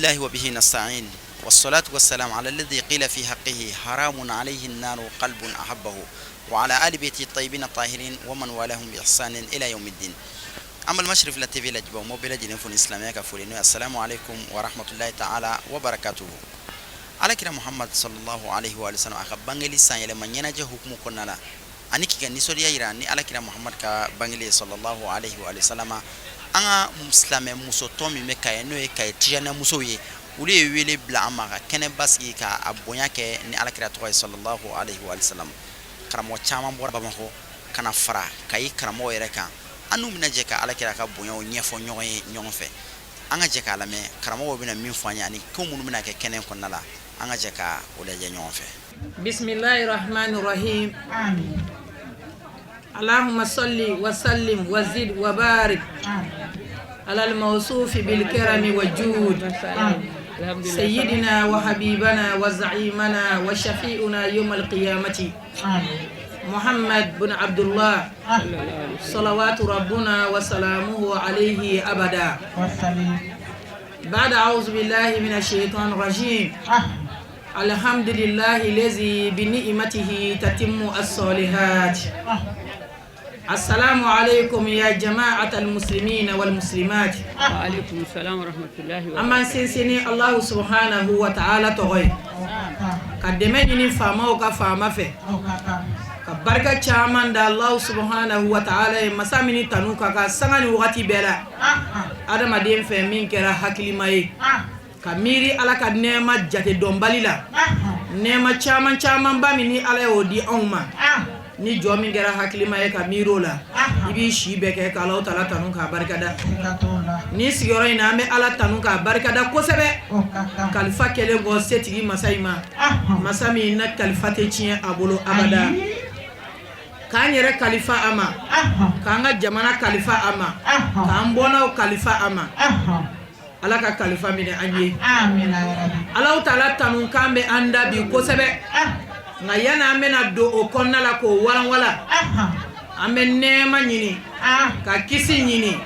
Alhamdulillahi wa bihi nasta'in wassalatu wassalamu ala alladhi qila fi haqqihi haramun alayhi an-naru qalbun ahabbahu wa ala ali baiti tayyibin tahirin wa man walahum bi ihsanin ila yawmiddin. An balima Cherifila TV lajɛbaaw, n b'aw bɛɛ lajɛlen fo ni silamɛya ka foli n'o ye assalamu alaikum wa rahmatullahi ta'ala wa barakatuhu. Alakira Muhammad sallallahu alaihi wa sallam a ka bangeli sanyɛlɛma ɲɛnajɛ hukumu kɔnɔna la ani k'i ka nisɔndiya yira ni alakira Muhammad ka bangeli ye sallallahu alaihi wa sallam, an ka silamɛ muso tɔn min bɛ Kaye, n'o ye Kaye Tijaniya musow ye, olu ye wele bila an ma ka kɛnɛba sigi ka a bonya kɛ ni alakira tɔgɔ ye sallallahu alaihi wa sallam. Karamɔgɔ caman bɔra Bamakɔ ka na fara Kayi karamɔgɔ yɛrɛ kan. An n'u bɛna jɛ ka alakira ka bonyaw ɲɛfɔ ɲɔgɔn ye ɲɔgɔn fɛ. An ka jɛ k'a lamɛn karamɔgɔw bɛna min fɔ an ye ani ko minnu bɛna kɛ kɛnɛ kɔnɔna la, an ka jɛ ka o lajɛ ɲɔgɔn fɛ. Bisimilahi rahmani rahim. Allahumma salli wa sallim wa zid wa barik ala al-mawsufi bil karami wa jud sayyidina wa habibana wa za'imana wa shafi'una yawm al-qiyamati Muhammad bin Abdullah salawatu rabbuna wa salamuhu alayhi abada. Ba'da a'udhu billahi minash shaitanir rajim. Alhamdulillahi lazi bi ni'matihi tatimmu as-salihat. Assalamu alaikum ya jama'atal muslimina wal muslimat. Wa alaikum salam wa rahmatullahi wa An b'an sinsin ni Allahu subhanahu wa ta'ala tɔgɔ ye, ka dɛmɛ ɲini faamaw ka faama fɛ, ka barika caman da Allahu subhanahu wa ta'ala ye, masa min tanu ka kan sanga ni wagati bɛɛ la. Adamaden fɛ min kɛra hakilima ye ka miiri Ala ka nɛɛma jate dɔnbali la, nɛɛma caman camanba min ni Ala y'o di anw ma, ni jɔn min kɛra hakilima ye ka miiri o la, i b'i si bɛɛ kɛ ka Alahu taala tanu k'a barikada. Ni sigiyɔrɔ in na, an bɛ Ala tanu k'a barikada kosɛbɛ, kalifa kɛlen kɔ setigi masa in ma, masa min na kalifa tɛ tiɲɛ a bolo abada, k'an yɛrɛ kalifa a ma, k'an ka jamana kalifa a ma, k'an bɔnnaw kalifa a ma. Ala ka kalifa minɛ an ye. Alahu taala tanu kan bɛ an da bi kosɛbɛ, nka yanni an bɛna don o kɔnɔna la k'o walanwala, an bɛ nɛɛma ɲini ka kisi ɲini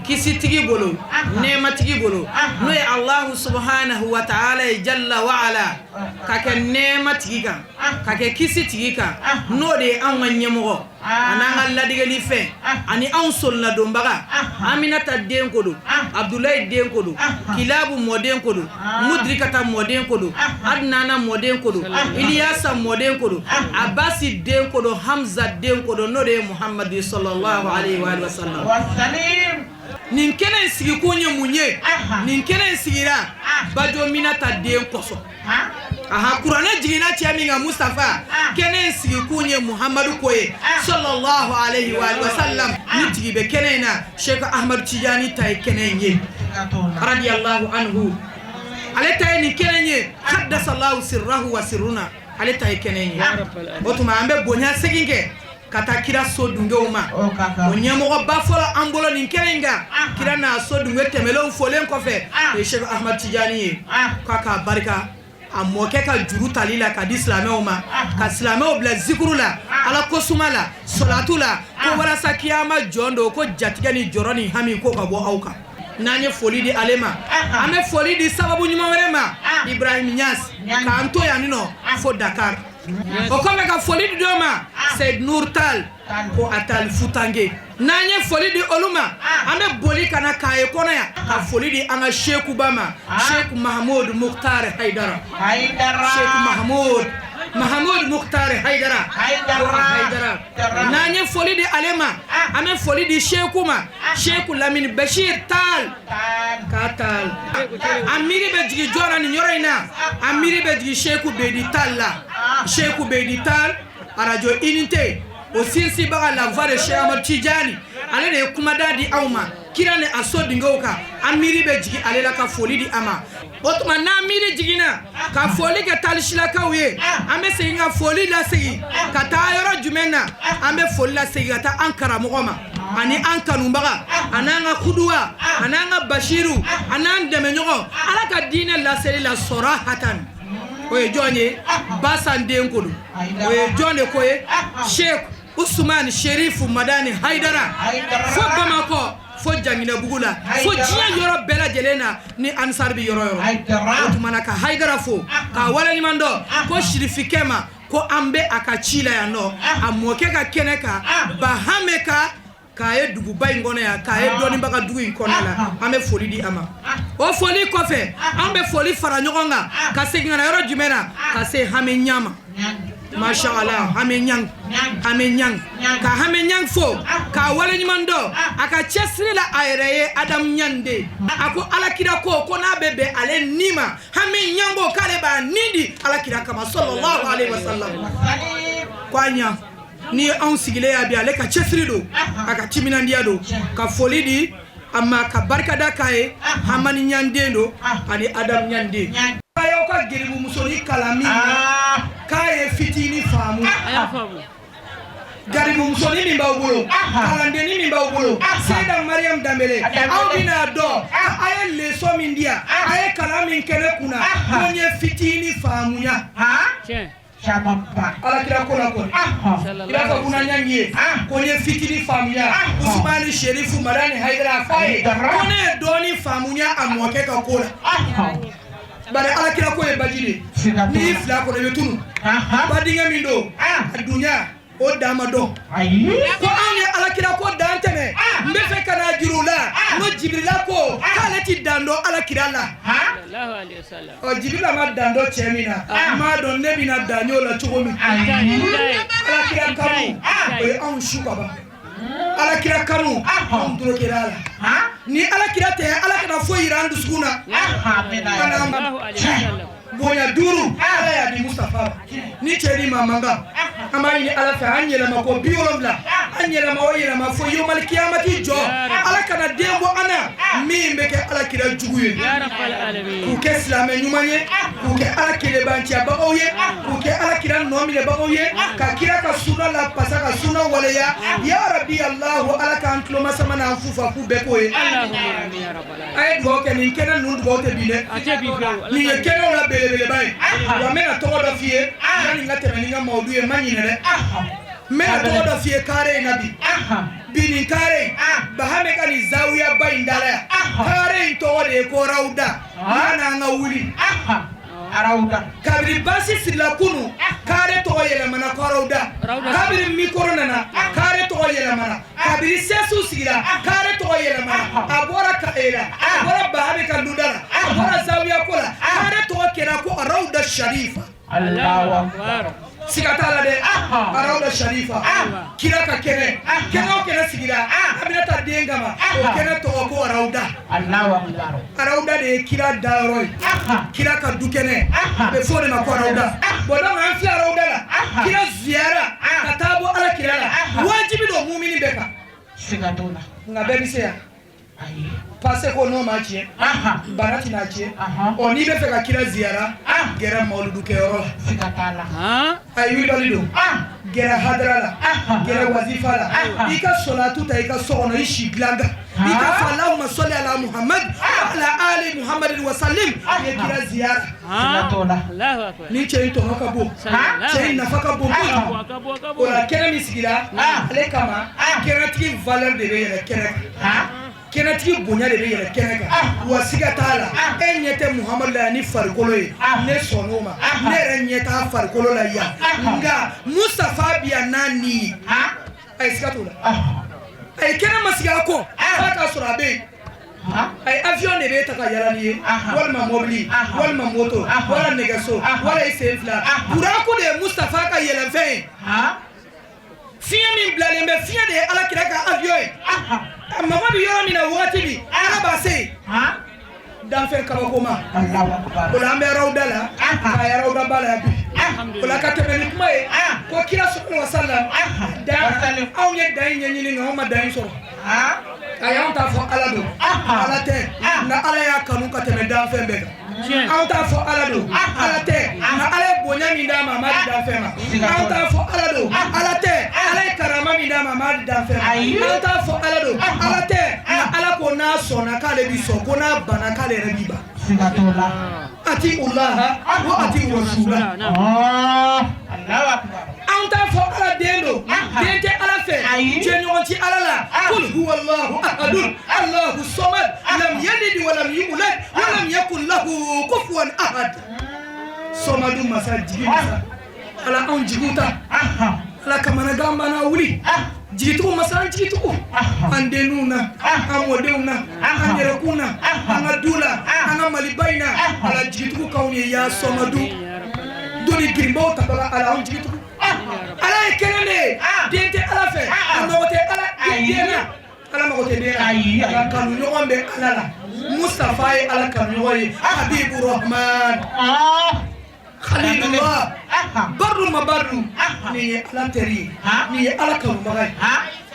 kisitigi bolo, nɛɛmatigi bolo, n'o ye Alahu subhanahu wa ta'ala ye, jalla wa ala, ka kɛ nɛɛma tigi kan, ka kɛ kisi tigi kan, n'o de ye anw ka ɲɛmɔgɔ ani an ka ladigeli fɛn ani anw soladonbaga. Aminata den ko don, Abudulayi den ko don, Kilabu mɔden ko don, Mudirikata mɔden ko don, Adinana mɔden ko don, Iliyasa mɔden ko don, Abasi den ko don, Hamza den ko don, n'o de ye Muhamadu sallallahu alaihi wa sallam. Nin kɛnɛ in sigikun ye mun ye? Nin kɛnɛ in sigira Bajo Minata den kosɔn. Aha, kuranɛ jiginna cɛ min kan, Mustafa, kɛnɛ in sigikun ye Muhamadu ko ye sallallahu alaihi wa sallam. Ni tigi bɛ kɛnɛ in na, Sheikh Ahmadu Tijani ta ye kɛnɛ in ye, radiyallahu anhu. Ale ta ye nin kɛnɛ in ye, haddasallahu sirrahu wa sirruna. Ale ta ye kɛnɛ in ye. O tuma an bɛ bonya segin kɛ ka taa kira so dungew ma. O ɲɛmɔgɔba fɔlɔ an bolo nin kɛnɛ in kan, kira n'a so dunge tɛmɛlenw folen kɔfɛ, o ye Sheikh Ahmad Tijani ye. K'a k'a barika a mɔkɛ ka juru tali la ka di silamɛw ma, ka silamɛw bila zikuru la, Ala kosuma la, sɔlatu la, ko walasa kiyama jɔn don ko jatigɛ ni jɔrɔ ni hami ko ka bɔ aw kan. N'an ye foli di ale ma, an bɛ foli di sababu ɲuman wɛrɛ ma, Ibrahim Niass, k'an to yan nɔ fo Dakar. O kɔfɛ, ka foli di dɔ ma, Seyd Nour Tal, ko a Tal Futange. N'an ye foli di olu ma, an bɛ boli ka na Kaye kɔnɔ yan ka foli di an ka Sekuba ma, Sheikh Mahmoud Mukhtar Haidara, Sheikh Mahmoud Mahmoud Mukhtar Haidara, Haidara. N'an ye foli di ale ma, an bɛ foli di Seku ma, Seku Lamini Bashir Tal k'a Tal. An miiri bɛ jigin jɔn na nin yɔrɔ in na? An miiri bɛ jigin Seku Bedi Tal la, Seku Bedi Tal, arajo Unité o sinsinbaga, la voix de Cheikh Ahmad Tijani. Ale de ye kumada di anw ma kira ni a so dungew kan. An miiri bɛ jigin ale la ka foli di a ma. O tuma n'an miiri jiginna ka foli kɛ talisilakaw ye, an bɛ segin ka foli lasegin ka taa yɔrɔ jumɛn na? An bɛ foli lasegin ka taa an karamɔgɔ ma, ani an kanubaga, ani an ka kuduwa, ani an ka basiru, ani an dɛmɛɲɔgɔn Ala ka diinɛ laseli la sɔrɔ hatan. O ye jɔn ye? Basan den ko don. O ye jɔn de ko ye? Sheikh Usman Sherifu Madani Haidara, fo Bamakɔ. Fo Janginɛbugu la, fo diɲɛ yɔrɔ bɛɛ lajɛlen na ni Ansar bɛ yɔrɔ yɔrɔ. O tuma na ka Hayidara fo k'a waleɲuman dɔn, ko sirifikɛ ma ko an bɛ a ka ci la yan nɔ, a mɔkɛ ka kɛnɛ kan, Bahame ka k'a ye duguba in kɔnɔ yan, k'a ye dɔnnibaga dugu in kɔnɔ la. An bɛ foli di a ma. O foli kɔfɛ, an bɛ foli fara ɲɔgɔn kan ka segin ka na yɔrɔ jumɛn na? Ka se Hame Ɲang ma. Masha Allah, Hame Ɲang, Hame Ɲang, ka Hame Ɲang fo k'a waleɲuman dɔn a ka cɛsiri la. A yɛrɛ ye Adamu Ɲang de. A ko alakira ko n'a bɛ bɛn ale ni ma, Hame Ɲang ko k'ale b'a ni di alakira kama, sallallahu alaihi wasallam. Ko a ɲa ni ye anw sigilen ya bi, ale ka cɛsiri don, a ka timinandiya don. Ka foli di a ma, ka barikada k'a ye. Hamani Ɲang den don ani Adamu Ɲang den. A y'aw ka geribu musonin kalan min na, k'a ye fitinin faamu. Garibu musonin min b'aw bolo, kalandennin min b'aw bolo, Seyida Mariam Danbele, aw bɛna dɔn a ye leçon min di yan, a ye kalan min kɛ ne kunna, ko n ye fitinin faamuya alakira ko la kɔni. I b'a fɔ Buna Ɲangi ye ko n ye fitinin faamuya. Usumani Sherifu Madani Hayidara, a f'a ye ko ne ye dɔɔnin faamuya a mɔkɛ ka ko la. Bari alakira ko ye baji de ye, n'i y'i fila kɔnɔ, i bɛ tunu. Badingɛ min don, a dunya o dan ma dɔn. Ko anw ye alakira ko dan tɛmɛ. N bɛ fɛ ka n'a jira u la n ko Jibirila ko k'ale ti dan dɔn alakira la. Ɔ, Jibirila ma dan dɔn cɛ min na, n m'a dɔn ne bɛna dan y'o la cogo min. Alakira kanu, o ye anw su ka ban. Alakira kanu, anw dorokera a la. Ni alakira tɛ, ala kana foyi yira an dusukun na. Bonya duuru, ala y'a di Mustafa ma. Ni cɛ ni maa man kan, an b'a ɲini ala fɛ, an yɛlɛma ko 70, an yɛlɛma o yɛlɛma fo yomali kiyamati jɔ, ala kana den bɔ an na min bɛ kɛ ala kira jugu ye. K'u kɛ silamɛ ɲuman ye, k'u kɛ ala kelebanciyabagaw ye, k'u kɛ ala kira nɔ minɛbagaw ye, ka kira ka suna la pasa, ka suna waleya. Ya rabi alahu, ala k'an tulomasama n'an fufa k'u bɛɛ k'o ye. A ye dugawu kɛ. Nin kɛnɛ ninnu dugawu tɛ bin dɛ. Nin ye kɛnɛw la belebeleba ye. Wa n bɛna tɔgɔ dɔ f'i ye yanni n ka tɛmɛ ni n ka mawudu ye. N ma ɲinɛ dɛ. N bɛna tɔgɔ dɔ f'i ye kaare in na bi. Bi nin kaare in, Bahame ka nin zawiyaba in da la yan, kaare in tɔgɔ de ye ko Rawuda. Yanni an ka wuli, kabini basi sirila kunu, kaare tɔgɔ yɛlɛmana ko Rawuda. Kabini mikoro nana, kaare tɔgɔ yɛlɛmana. Kabini sɛsu sigira, kaare tɔgɔ yɛlɛmana. A bɔra kaye la, a bɔra Bahame ka luda la, a bɔra zawiya ko la, kaare tɔgɔ kɛra ko Rawuda Sharifa. Siga t'a la dɛ, Arawuda Sharifa, kira ka kɛnɛ. Kɛnɛ o kɛnɛ sigira Aminata den kama, o kɛnɛ tɔgɔ ko Arawuda. Arawuda de ye kira dayɔrɔ ye, kira ka du kɛnɛ, a bɛ fɔ o de ma ko Arawuda. Bon, donc an filɛ Arawuda la. Kira ziyara ka taa bɔ ala kira la, wajibi don mumini bɛɛ kan. Nka bɛɛ bɛ se yan pase ko n'o ma tiɲɛ, bana tɛna tiɲɛ. Ɔ, n'i bɛ fɛ ka kira ziyara, gɛrɛ mawuludu kɛyɔrɔ la. A ye wulibali don, gɛrɛ hadara la, gɛrɛ wazifa la. I ka sɔlatu ta i ka so kɔnɔ, i si dilan kan, i ka fɔ Allahumma salli ala Muhammad wa ala ali Muhammadin wa sallim. I ye kira ziyara. Ni cɛ in tɔnɔ ka bon, cɛ in nafa ka bon kojugu. O la, kɛnɛ min sigira ale kama, kɛnɛtigi valeur de bɛ yɛlɛ kɛnɛ kan, kɛnɛtigi bonya de bɛ yɛlɛ kɛnɛ kan. Wa siga t'a la, e ɲɛ tɛ Muhamadu la yan ni farikolo ye, ne sɔnn'o ma, ne yɛrɛ ɲɛ t'a farikolo la yan, nka Mustafa bi yan n'a ni ye. Ayi, siga t'o la. Ayi, kɛnɛ ma sigi a kɔ f'a k'a sɔrɔ a bɛ yen. Ayi, avion de bɛ ta ka yala ni ye, walima mobili, walima moto, wala nɛgɛso, wala i sen fila. Buraku de ye Mustafa ka yɛlɛnfɛn ye. Fiɲɛ min bilalen bɛ, fiɲɛ de ye ala kira ka avion ye. A mago bɛ yɔrɔ min na wagati min, ala b'a se yen. Danfɛn kabakoma o la, an bɛ Rawuda la, ka Rawuda ba la bi. O la, ka tɛmɛ ni kuma ye, ko kira sallallahu alaihi wasallam dan, anw ye dan in ɲɛɲini, nka anw ma dan in sɔrɔ. Ayi, anw t'a fɔ ala don, ala tɛ, nka ala y'a kanu ka tɛmɛ danfɛn bɛɛ kan. Anw t'a fɔ ala don, ala tɛ, nka ala ye bonya min d'a ma, a m'a di danfɛn ma. Anw t'a fɔ ala don, ala tɛ, ala ye karama min d'a ma, a m'a di danfɛn ma. Anw t'a fɔ ala don, ala tɛ, nka ala ko n'a sɔnna k'ale bi sɔn, ko n'a banna k'ale yɛrɛ b'i ban. Ati ulaha wa ati rasula. Anw Anw t'a fɔ Ala den don, den tɛ Ala fɛ, jɛɲɔgɔn tɛ Ala la. Qul huwa Allahu ahadun Allahu samad lam yalid wa lam yulad wa lam yakun lahu kufuwan ahad. Sɔmadu masa, jigi masa, Ala anw jigiw ta. Ala kamanagan b'an wuli, jigitugu masa, an jigitugu an denninw na, an mɔdenw na, an yɛrɛkun na, an ka du la, an ka Maliba in na. Ala jigitugu k'anw ye ya Sɔmadu. Doni girinbaw tabaga, Ala anw jigitugu. Ala ye kelen de ye, den tɛ Ala fɛ, a mago tɛ Ala den na, Ala mago tɛ den na. Ala kanu ɲɔgɔn bɛ Ala la. Mustafa ye Ala kanu ɲɔgɔn ye, Habibu Rahman, Khalilullah, Barru Mabarru. Nin ye Ala teri ye, nin ye Ala kanubaga ye.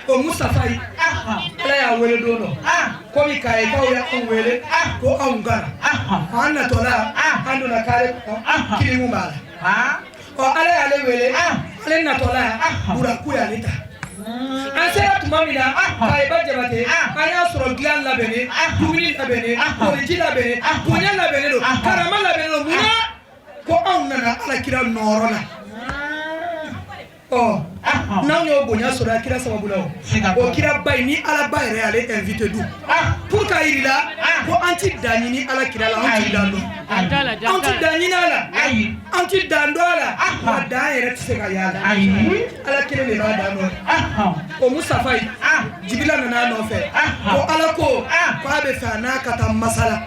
O Mustafa ye, Ala y'a wele don dɔ, komi Kayikaw ye anw wele ko anw ka na. An natɔla, an donna kare kɔnɔ, kilimu b'a la. Ɔ, Ala y'ale wele, ale natɔla, buraku y'ale ta. An sera tuma min na Kayiba Jabate, an y'a sɔrɔ dilan labɛnnen, dumuni labɛnnen, koliji labɛnnen, bonya labɛnnen don, karama labɛnnen don. Mun na? Ko anw nana Ala kira nɔrɔ la. Ɔ, n'anw y'o bonya sɔrɔ a kira sababu la, o kira ba in ni Ala ba yɛrɛ y'ale invité dun pour k'a yir'i la ko an ti dan ɲini Ala kira la, an ti dan dɔn, an ti dan ɲini a la, an ti dan dɔn a la, wa dan yɛrɛ tɛ se ka y'a la. Ala kelen de b'a dan dɔn. O Mustafa yi, Jibila nana a nɔfɛ ko Ala ko k'a bɛ fɛ a n'a ka taa masala.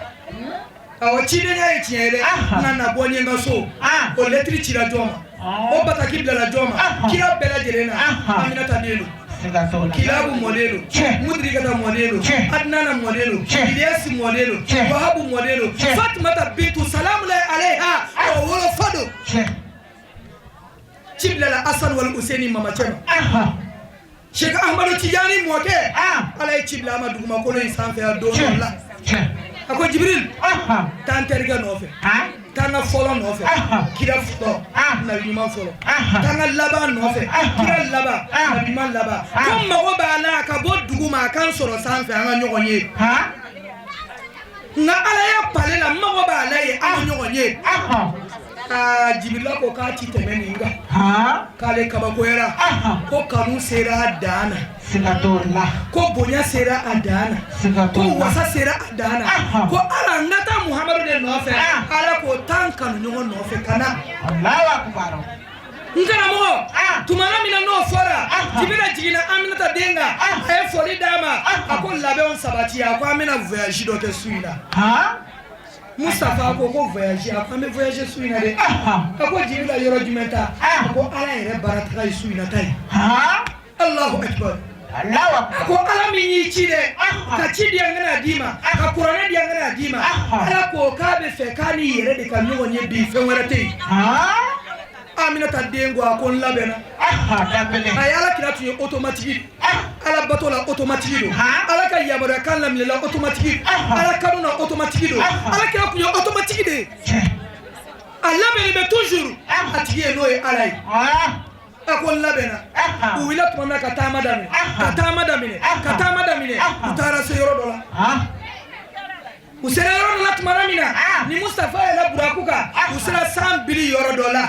Awɔ, cidenya ye tiɲɛ ye dɛ, nka na bɔ n ye n ka so. O lɛtiri cira jɔn ma? O bataki bilala jɔn ma? Kira bɛɛ lajɛlen na, Aminata den don, Kilabu mɔden don, Mudirikata mɔden don, Adinana mɔden don, Iliyasi mɔden don, Wahabu mɔden don, Fatumata Bintu salamulahi alayha, o wolofa don. Ci bilala Asan wal Useni mamacɛ ma, Cheikh Ahmadu Tijani mɔkɛ. Ala ye ci bila a ma dugumakolo in sanfɛ yan don dɔ la. A ko Jibril, taa n terikɛ nɔfɛ, taa n ka fɔlɔ nɔfɛ, kira fɔlɔ, nabi ɲuman fɔlɔ, taa n ka laban nɔfɛ, kira laban, nabi ɲuman laban. Ko n mago b'a la a ka bɔ dugu ma, a ka n sɔrɔ sanfɛ, an ka ɲɔgɔn ye. Nka Ala ya pale la, n mago b'a la yen, an ka ɲɔgɔn ye. Aa, Jibirila ko k'a ti tɛmɛ nin kan, k'ale kabakoyara, ko kanu sera a dan na, ko bonya sera a dan na, ko wasa sera a dan na, ko Ala, n ka taa Muhamadu de nɔfɛ. Ala ko taa n kanu ɲɔgɔn nɔfɛ ka na. N karamɔgɔ, tumana min na n'o fɔra, Jibirila jiginna Aminata den kan, a ye foli d'a ma, a ko labɛnw sabati, a ko an bɛna voyage dɔ kɛ su in na. Mustafa ko ko voyage? A ko an bɛ voyage su in na dɛ. A ko Jibirila, yɔrɔ jumɛn ta? A ko Ala yɛrɛ baara taga ye su in na ta ye. Allahu akbar. A ko Ala min y'i ci dɛ, ka ci di yan ka n'a d'i ma, ka kuranɛ di yan ka n'a d'i ma, Ala ko k'a bɛ fɛ k'a n'i yɛrɛ de ka ɲɔgɔn ye bi, fɛn wɛrɛ tɛ yen. Aminata den ko, a ko n labɛnna. A ye Ala kira tun ye automatique, Ala bato la automatique don, Ala ka yamaruya kan laminɛla automatique, Ala kanu na automatique don. Ala kira tun ye automatique de ye, a labɛnnen bɛ toujours a tigi ye, n'o ye Ala ye. A ko n labɛnna. U wulila tuma min na ka taama daminɛ, ka taama daminɛ, ka taama daminɛ, u taara se yɔrɔ dɔ la. U sera yɔrɔ dɔ la tuma min na ni Mustafa yɛlɛ buraku kan, u sera san bili yɔrɔ dɔ la,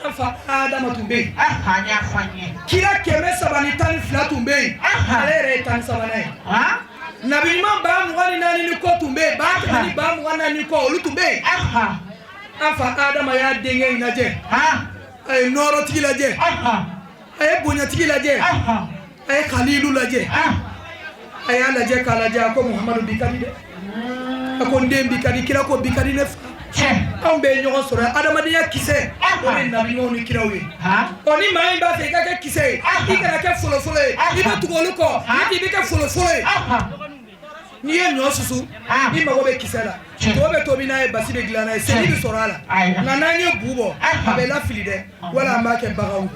an fa Adama tun bɛ yen, kira 312 tun bɛ yen, ale yɛrɛ ye 13nan ye. Nabi ɲuman 24,000 ni kɔ tun bɛ yen, 124,000 ni kɔ, olu tun bɛ yen. An fa Adama y'a denkɛ in lajɛ, a ye nɔɔrɔtigi lajɛ, a ye bonyatigi lajɛ, a ye Kalilu lajɛ, a y'a lajɛ k'a lajɛ, a ko Muhamadu, bi ka di dɛ. A ko n den, bi ka di. Kira ko bi ka di ne fa. Anw bɛɛ ye ɲɔgɔn sɔrɔ yan. Adamadenya kisɛ, o de ye nabi ɲumanw ni kiraw ye. Ɔ, ni maa min b'a fɛ i ka kɛ kisɛ ye, i kana kɛ folofolo ye, i bɛ tugu olu kɔ, n'o tɛ i bɛ kɛ folofolo ye. N'i ye ɲɔ susu, i mago bɛ kisɛ la, to bɛ tobi n'a ye, basi bɛ dilan n'a ye, seri bɛ sɔrɔ a la. Nka n'an ye bu bɔ, a bɛ lafili dɛ, wala an b'a kɛ baganw.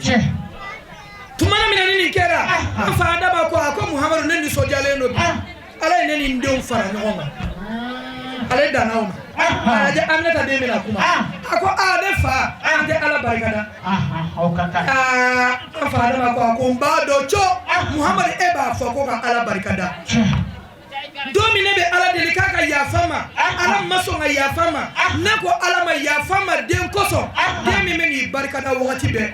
Tuma min na ni nin kɛra, an fa Adama ko, a ko Muhamadu, ne nisɔndiyalen don bi, Ala ye ne ni n denw fara ɲɔgɔn kan. Ale danna o ma. A lajɛ, Aminata den bɛna kuma, a ko aa, ne fa, an tɛ Ala barikada. Aa, an fa Adama ko, a ko n b'a dɔn co, Muhamadu, e b'a fɔ ko ka Ala barikada. Don min ne bɛ Ala deli k'a ka yafa ma, Ala ma sɔn ka yafa ma. Ne ko Ala ma yafa ma den kosɔn, den min bɛ n'i barikada wagati bɛɛ.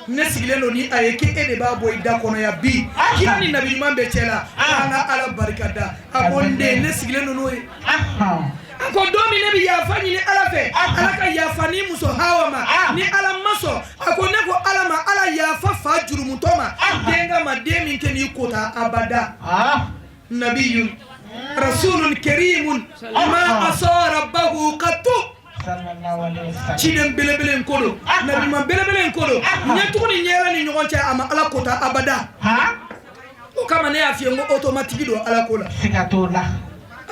Ne sigilen don ni a ye k'e de b'a bɔ i da kɔnɔ yan bi, kira ni nabi ɲuman bɛɛ cɛ la, an ka Ala barika da. A ko n den, ne sigilen don n'o ye. A ko don min ne bɛ yafa ɲini Ala fɛ, Ala ka yafa ni muso Hawa ma, ni Ala ma sɔn, a ko ne ko Ala ma, Ala yafa fa jurumutɔ ma, den kama, den min tɛ n'i kota abada. Nabiyun rasulun karimun ma asa rabbahu qattu. Ciden belebele in ko don, nabiɲuman belebele in ko don, ɲɛtugu ni ɲɛyɛlɛ ni ɲɔgɔn cɛ, a ma Ala kota abada. O kama ne y'a f'i ye n ko automatique don Ala ko la.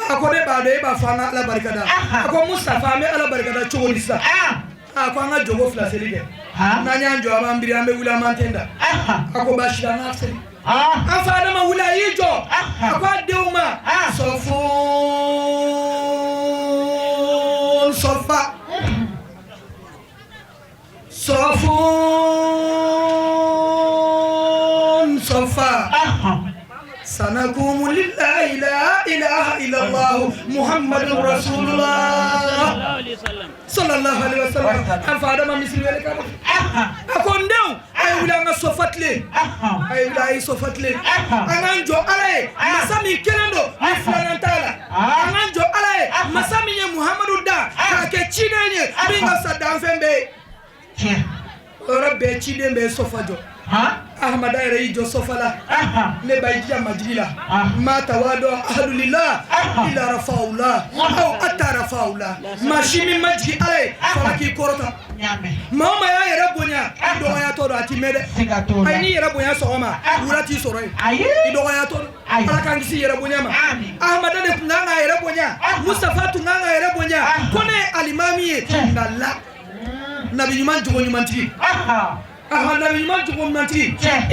A ko ne b'a dɔn e b'a fɔ an ka Ala barikada. A ko Mustafa, an bɛ Ala barikada cogo di sisan? A ko an ka jɔko fila seli kɛ, n'an y'an jɔ, an b'an biri, an bɛ wuli, an b'an ten da. A ko baasi tɛ, an k'a seli. An fa Adama wuli, a y'i jɔ, a ko a denw ma: sɔfun sɔfa sɔfun sɔfa, sanakumu lillahi la ilaha illallah muhammadun rasulullah sallallahu alaihi wasallam. An fa Adama misiri wele ka a ko n denw, a ye wuli an ka sɔfa tilen, a ye wuli, a ye sɔfa tilen, an k'an jɔ Ala ye, masa min kelen don ni filanan t'a la. An k'an jɔ Ala ye, masa min ye Muhamadu da k'a kɛ ciden ye min ka fisa danfɛn bɛɛ ye. O yɔrɔ bɛɛ, ciden bɛɛ ye sɔfa jɔ. Ahamada yɛrɛ y'i jɔ sɔfa la. Ne ba, i jija majigi la. Ma tawadu ahadu lillah illa rafa'ullah aw atta rafa'ullah. Maa si min ma jigin Ala ye fara k'i kɔrɔta. Maa o maa y'a yɛrɛ bonya, i dɔgɔyatɔ don, a ti mɛn dɛ. Ayi, n'i yɛrɛ bonya sɔgɔma, wula t'i sɔrɔ yen, i dɔgɔyatɔ don. Ala k'an kisi yɛrɛ bonya ma. Ahamada de tun kan k'a yɛrɛ bonya, Mustafa tun kan k'a yɛrɛ bonya ko ne ye alimami ye, nka la nabi ɲuman jogo ɲumantigi, aha, nabi ɲuman jogo ɲumantigi,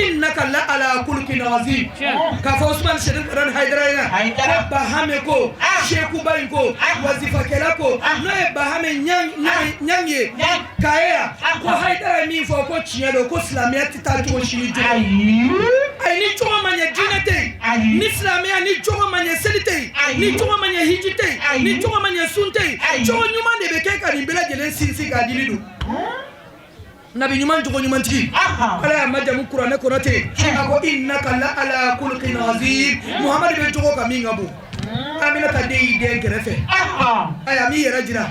innaka la ala kulukin azim. K'a fɔ Usman Sherif Madani Hayidara ɲɛna ko Bahame ko Sekuba in ko wazifakɛla ko n'o ye Bahame ɲang ye k'a ye yan ko Hayidara ye min fɔ ko tiɲɛ don, ko silamɛya tɛ taa cogo si ni jogo. Ayi, ni jogo ma ɲɛ, diinɛ tɛ yen. Ni silamɛya ni jogo ma ɲɛ, seli tɛ yen. Ni jogo ma ɲɛ, hiji tɛ yen. Ni jogo ma ɲɛ, sun tɛ yen. Jogo ɲuman de bɛ kɛ ka nin bɛɛ lajɛlen sinsin k'a dili don. Nabi ɲuman jogo ɲumantigi, Ala y'a majamu kuranɛ kɔnɔ ten, a ko innaka la ala kulukin azim. Muhamadu bɛ jogo ka min ka bon. Aminata den y'i den kɛrɛfɛ, ayi, a m'i yɛrɛ jira,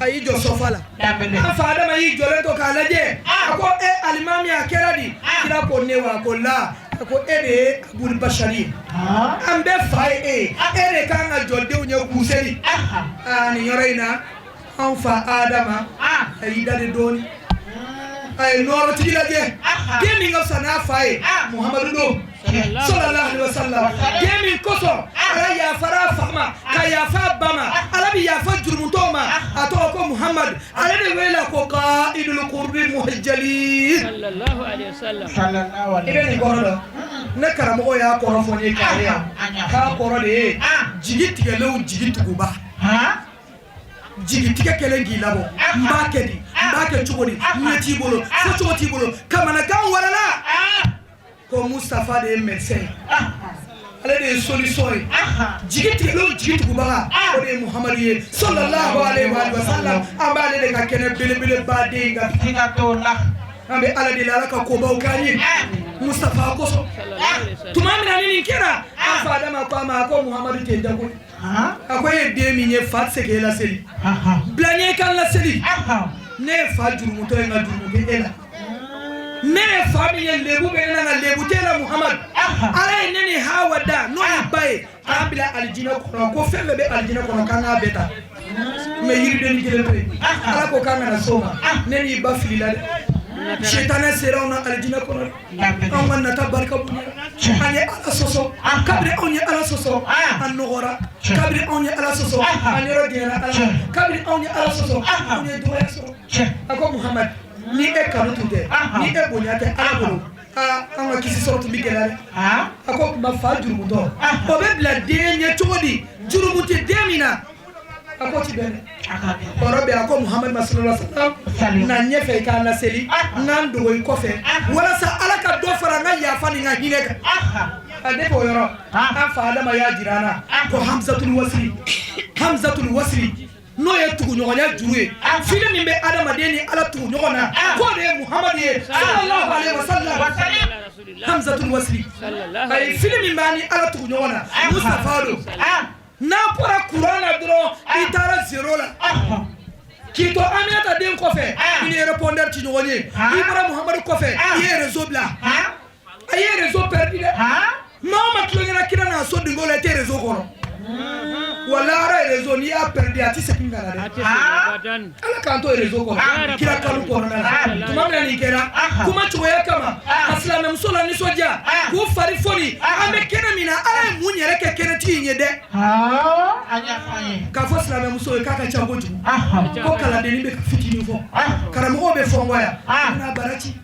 a y'i jɔ sɔfa la. An fa Adama y'i jɔlen to k'a lajɛ, a ko e alimami, a kɛra di? Kira ko ne wa? A ko la, a ko e de ye abul bashari ye, an bɛɛ fa ye e ye, e de kan ka jɔ denw ɲɛ k'u seli. Aa, nin yɔrɔ in na, an fa Adama a y'i da de dɔɔni, a ye nɔɔrɔtigi lajɛ, den min ka fisa n'a fa ye, Muhamadu don sallallahu alaihi wasallam, den min kosɔn Ala yafara a fa ma ka yafa a ba ma, Ala bɛ yafa jurumutɔw ma, a tɔgɔ ko Muhamadu, ale de wele ko qaidul qurbi muhajjalin. I bɛ nin kɔrɔ dɔn? Ne karamɔgɔ y'a kɔrɔ fɔ n ye k'a ye yan k'a kɔrɔ de ye jigi tigɛlenw jigi tuguba. Jigitigɛ kɛlen k'i labɔ, n b'a kɛ di, n b'a kɛ cogo di, ɲɛ t'i bolo, fɔ cogo t'i bolo, kamanagan warala ko Mustafa de ye médecin ye, ale de ye solution ye. Jigi tigɛlenw jigi tugubaga, o de ye Muhamadu ye sallallahu alaihi wa sallam. An b'ale de ka kɛnɛ belebeleba den kan. An bɛ Ala deli, Ala ka kobaw k'an ye Mustafa kosɔn. Tuma min na ni nin kɛra, an fa Adama ko a ma, a ko Muhamadu tɛ jago, a ko e ye den min ye, fa tɛ se k'e laseli, bila ɲɛ i ka n laseli. Ne ye fa jurumutɔ ye, nka jurumu tɛ e la. Ne ye fa min ye, lebu bɛ ne la, nka lebu t'e la. Muhamadu, Ala ye ne ni Hawa da, n'o ye ba ye, k'an bila alijinɛ kɔnɔ, ko fɛn bɛɛ bɛ alijinɛ kɔnɔ k'an k'a bɛɛ ta, mais yiriden kelen to yen, Ala ko k'an kana s'o ma. Ne n'i ba filila dɛ, sitanɛ sera anw na alijinɛ kɔnɔ, anw ka nata barika bonya, an ye Ala sɔsɔ. Kabini anw ye Ala sɔsɔ, an nɔgɔra. Kabini anw ye Ala sɔsɔ, an yɔrɔ janyara Ala la. Kabini anw ye Ala sɔsɔ, anw ye dɔgɔya sɔrɔ. A ko Muhamadu, ni e kanu tun tɛ, ni e bonya tɛ Ala bolo, aa, an ka kisi sɔrɔ tun bɛ gɛlɛya dɛ. A ko ma fa jurumutɔ, o bɛ bila den ɲɛ cogo di, jurumu tɛ den min na? A ko ti bɛn dɛ. Kɔrɔ bɛ a ko Muhamadu ma sallallahu alaihi wasallam, na ɲɛfɛ i k'an laseli, n'an dogo i kɔfɛ, walasa Ala ka dɔ fara an ka yafa ni n ka hinɛ kan. A ne k'o yɔrɔ, an fa Adama y'a jira an na ko hamzatul wasili, hamzatul wasili. N'o ye tuguɲɔgɔnya juru ye, fili min bɛ adamaden ni Ala tugu ɲɔgɔn na, k'o de ye Muhamadu ye, sallallahu alaihi wasallam. Hamzatul wasili, ayi, fili min b'a ni Ala tugu ɲɔgɔn na, Mustafa don. N'a bɔra kuran na dɔrɔn, i taara zéro la. K'i to Aminata den kɔfɛ, i ni répondeur ti ɲɔgɔn ye. I bɔra Muhamadu kɔfɛ, i ye réseau bila, a ye réseau perdu dɛ. Maa o maa tulonkɛra kira n'a so dingo la, i tɛ réseau kɔnɔ. Wala ye réseau, n'i y'a perdu, a tɛ segin ka na dɛ. Ala k'an to réseau kɔnɔ kira kanu kɔnɔna na. Tuma min na nin kɛra, kuma cogoya kama ka silamɛmuso la nisɔndiya, k'u fari foni, an bɛ kɛnɛ min na, Ala ye mun yɛrɛ kɛ kɛnɛtigi in ye dɛ? K'a fɔ silamɛmuso ye k'a ka ca kojugu, ko kalandennin bɛ ka fitinin fɔ, karamɔgɔw bɛ fɔ n kɔ yan, n'a bara ci.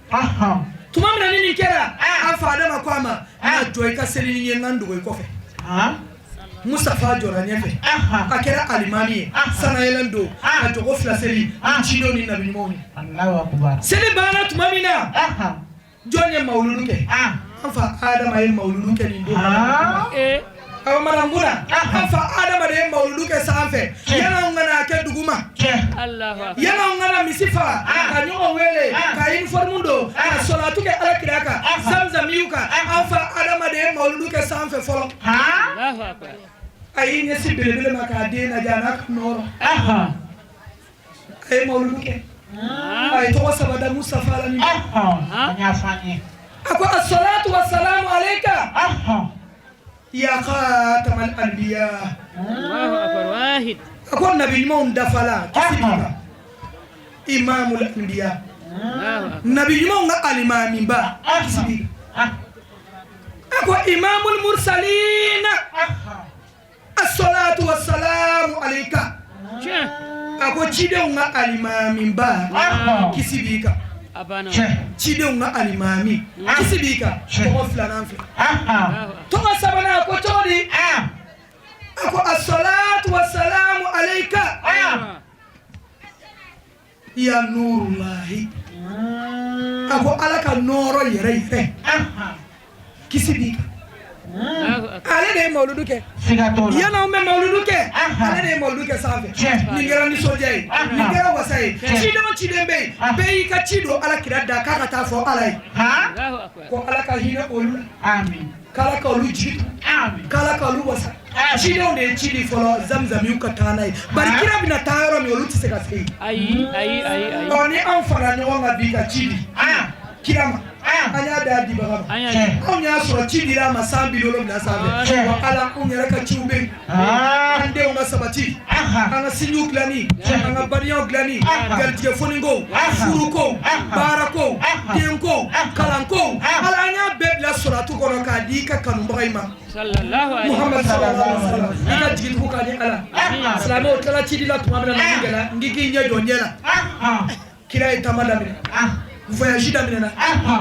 Tuma min na ni nin kɛra, an fa Adama ko a ma: "Na jɔ i ka seli ni ye, n ka n dogo i kɔfɛ." Mustafa jɔra ɲɛfɛ, a kɛra alimami ye. Sanayɛlɛn don ka jɔgo fila seli ni cidenw ni nabi ɲumanw ye. Seli banna tuma min na, jɔn ye mawuludu kɛ? An fa Adama ye mawuludu kɛ nin don. Awa, maranguna, an fa Adama de ye mawuludu kɛ sanfɛ yan'anw ka n'a kɛ duguma, yan'anw ka na misi faga ka ɲɔgɔn wele, ka uniforme don, ka sɔlatu kɛ Ala kira kan, zamzamiw kan. An fa Adama de ye mawuludu kɛ sanfɛ fɔlɔ. A y'i ɲɛsin belebele ma k'a den lajɛ, a n'a ka nɔɔrɔ. A ye mawuludu kɛ, a ye tɔgɔ saba da Mustafa la. Ni a ko: "Assalatu wassalamu alayka ya khatamal anbiya." A ko nabi ɲumanw dafala, kisi b'i kan. Imamul anbiya, nabi ɲumanw ka alimamiba, kisi b'i kan. A ko imamul mursalina, assalatu wassalamu alayka. A ko cidenw ka alimamiba, kisi b'i kan. Cidenw ka alimami, kisi b'i kan. Tɔgɔ filanan filɛ. Tɔgɔ sabanan, a ko cogo di? A ko assalatu wassalamu alayka ya nurullahi. A ko Ala ka nɔɔrɔ yɛrɛ yɛrɛ, kisi b'i kan. Ale de ye mawuludu kɛ. Yan'anw bɛ mawuludu kɛ, ale de ye mawuludu kɛ sanfɛ. Nin kɛra nisɔndiya ye, nin kɛra wasa ye. Ciden o ciden bɛ yen, bɛɛ y'i ka ci don Ala kira da k'a ka taa fɔ Ala ye ko Ala ka hinɛ olu la, k'Ala ka olu jigi, k'Ala ka olu wasa. Cidenw de ye ci di fɔlɔ, zamzamiw ka taa n'a ye. Bari kira bɛna taa yɔrɔ min, olu tɛ se ka se yen. Ɔ, ni anw fara ɲɔgɔn kan bi ka ci di kira ma, an y'a da dibaga ma. Anw y'a sɔrɔ ci dira a ma san 70 sanfɛ. Wa Ala, anw yɛrɛ ka ciw bɛ yen: an denw ka sabati, an ka sinjiw dilanni, an ka bariyaw dilanni, garijɛgɛ fonikow, furukow, baarakow, denkow, kalankow. Ala, an y'a bɛɛ bila sɔrɔtu kɔnɔ k'a di i ka kanubaga in ma, Muhamadu sallallahu alaihi wasallam. I ka jigitugu k'a di Ala. Silamɛw tilala ci la tuma min na, ninnu gɛlɛya, n k'i k'i ɲɛ jɔ ɲɛ la. Kira ye taama daminɛ, voyage daminɛna,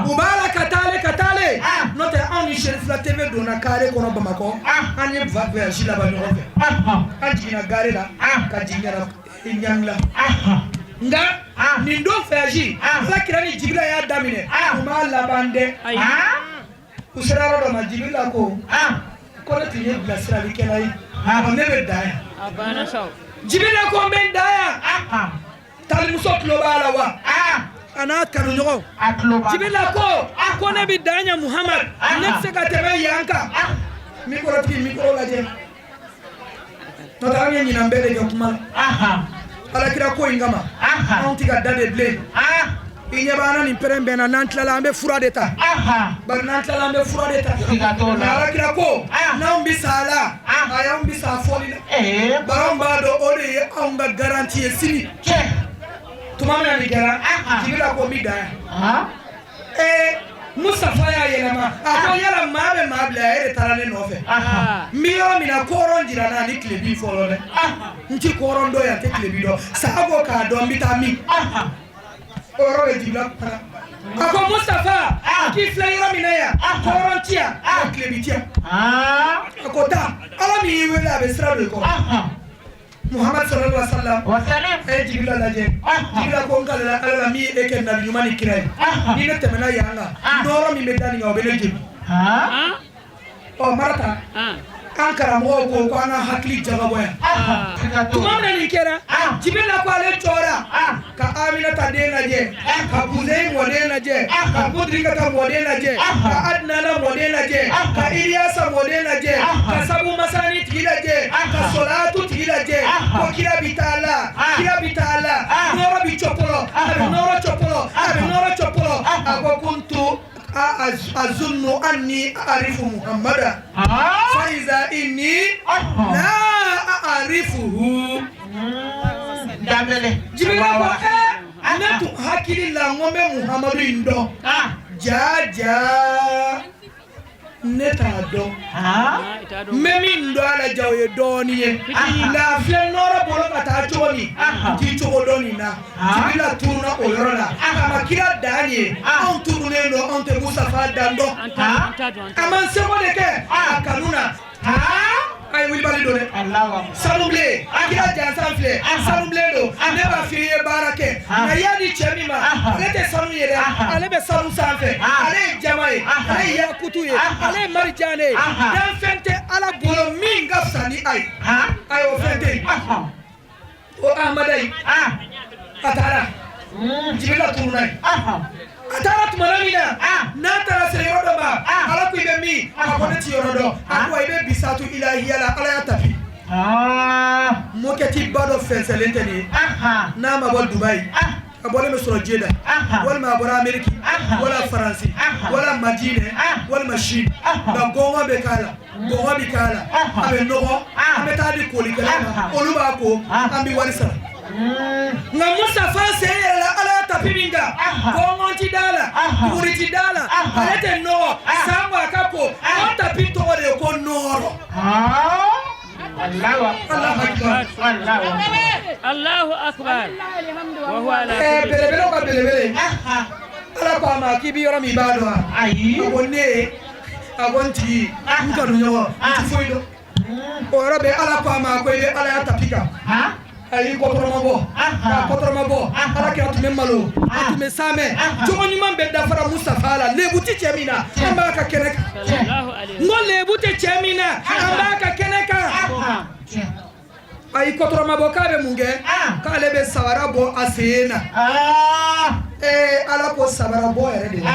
u b'a la ka taale ka taale. N'o tɛ, anw ni Cherifila TV donna carré kɔnɔ Bamakɔ, an ye voyage laban ɲɔgɔn fɛ. An jiginna gare la ka jigin ka na Ɲangila. Nka nin don voyage, Ala kira ni Jibila y'a daminɛ, u m'a laban dɛ. U sera yɔrɔ dɔ ma, Jibila ko ko ne tun ye bilasiralikɛla ye, ne bɛ dan yan. Jibila ko n bɛ dan yan. Talimuso tulo b'a la wa, a n'a kanuɲɔgɔn. Jibila ko ne bɛ dan yan, Muhamad, ne tɛ se ka tɛmɛ yan kan. Mikrotigi, micro lajɛ. N'o tɛ, an ye ɲinan bɛɛ de kɛ kuma la Alakira ko in kama. Anw tɛ ka da de bilen. I ɲɛ b'an na nin pɛrɛn bɛn na. N'an tilala, an bɛ fura de ta. Bari n'an tilala, an bɛ fura de ta. Alakira ko n'anw bɛ sa a la, a y'anw bɛ sa a fɔli la. Bari anw b'a dɔn o de ye anw ka garantie ye sini. Tuma min na nin kɛra, Jibila ko n bɛ dan yan. Ee, Mustafa y'a yɛlɛma, a ko yala maa bɛ maa bila, e de taara ne nɔfɛ. N bɛ yɔrɔ min na, kɔrɔn jira n na ani tilebin fɔlɔ dɛ. N ti kɔrɔn dɔn yan, tɛ tilebin dɔn. Sa ko k'a dɔn, n bɛ taa min? O yɔrɔ bɛ Jibila kumana. A ko Mustafa, k'i filɛ yɔrɔ min na yan, kɔrɔn ti yan, tilebin ti yan. A ko taa, Ala min y'i wele, a bɛ sira don i kɔrɔ. Muhammad sallallahu alaihi wasallam, a ye Jibila lajɛ. Jibila ko n kalela Ala la min ye e kɛ nabi ɲuman ni kira ye, ni ne tɛmɛna yan kan, nɔɔrɔ min bɛ da nin kan, o bɛ ne jeni. Ɔ, Marata, An karamɔgɔw ko ko an ka hakili jagabɔ yan. Tuma min na nin kɛra, Jibirila ko ale jɔra ka Aminata den lajɛ, ka Buzeyi mɔden lajɛ, ka Mudirikata mɔden lajɛ, ka Adinana mɔden lajɛ, ka Iliyasa mɔden lajɛ, ka Sabu Masani tigi lajɛ, ka Sɔlatu tigi lajɛ, ko kira bi taa la, kira bi taa la, nɔɔrɔ bi cɔpɔlɔ, a bɛ nɔɔrɔ cɔpɔlɔ, a bɛ nɔɔrɔ cɔpɔlɔ. A ko kuntu azunnu anni a'rifu Muhammada fa iza inni la a'rifuhu. Jibirila ko ne tun hakili la n ko n bɛ Muhamadu in dɔn, jaa jaa ne t'a dɔn. N bɛ min dɔn a la ja o ye dɔɔnin ye, nka a filɛ nɔɔrɔ bolo ka taa cogo min, n t'i cogo dɔn nin na. Jibirila tununa o yɔrɔ la, a ma kira dan ye. Anw tununnen don, anw tɛ Mustafa dan dɔn. An b'an seko de kɛ a kanu na. A ye wulibali don dɛ, sanubilen, kira jansan filɛ, sanubilen don. Ne b'a f'i ye baara kɛ, nka i y'a di cɛ min ma, ale tɛ sanu ye dɛ, ale bɛ sanu sanfɛ, ale ye jama ye, ale ye yakutu ye, ale ye marijane ye. Danfɛn tɛ Ala bolo min ka fisa ni a ye. Ayi, o fɛn tɛ yen. O Ahmada in, a taara, Jibirila tununna yen. A taara tuma min na n'a taara se yɔrɔ dɔ ma, Ala ko i bɛ min? A ko ne ti yɔrɔ dɔn. A ko i bɛ bisatu ilahiya la, Ala y'a tapi. Moquette ba dɔ fɛnsɛlen tɛ nin ye, n'a ma bɔ Dubayi, a bɔlen bɛ sɔrɔ Jeda, walima a bɔra Ameriki, wala Faransi, wala Madinɛ, walima Chine. Nka gɔngɔn bɛ k'a la, gɔngɔ bɛ k'a la, a bɛ nɔgɔ, an bɛ taa di kolikɛla ma, olu b'a ko, an bɛ wari sara. Nka Mustafa sen yɛlɛla Ala ya tapi min kan, gɔngɔn ti d'a la, buguri ti d'a la, ale tɛ nɔgɔ, sango a ka ko. O tapi tɔgɔ de ye ko nɔɔrɔ. Allahu akbar. Allahu akbar. Wa huwa ala Ɛɛ, belebelew ka belebele, Ala ko a ma k'i bɛ yɔrɔ min, i b'a dɔn wa? Ayi. A ko ne, a ko n tigi, n kanu ɲɔgɔn, n ti foyi dɔn. O yɔrɔ bɛɛ, Ala ko a ma ko i bɛ Ala ya tapi kan. A y'i kɔtɔrɔma bɔ k'a kɔtɔrɔma bɔ. Ala kira tun bɛ malo, a tun bɛ saamɛ, jogo ɲuman bɛɛ dafara Mustafa la. Lebu ti cɛ min na, an b'a ka kɛnɛ kan. Sallallahu alaihi. N ko lebu tɛ cɛ min na, an b'a ka kɛnɛ kan. A y'i kɔtɔrɔma bɔ k'a bɛ mun kɛ? K'ale bɛ sabara bɔ a sen na. Ee, Ala ko sabara bɔ yɛrɛ de la.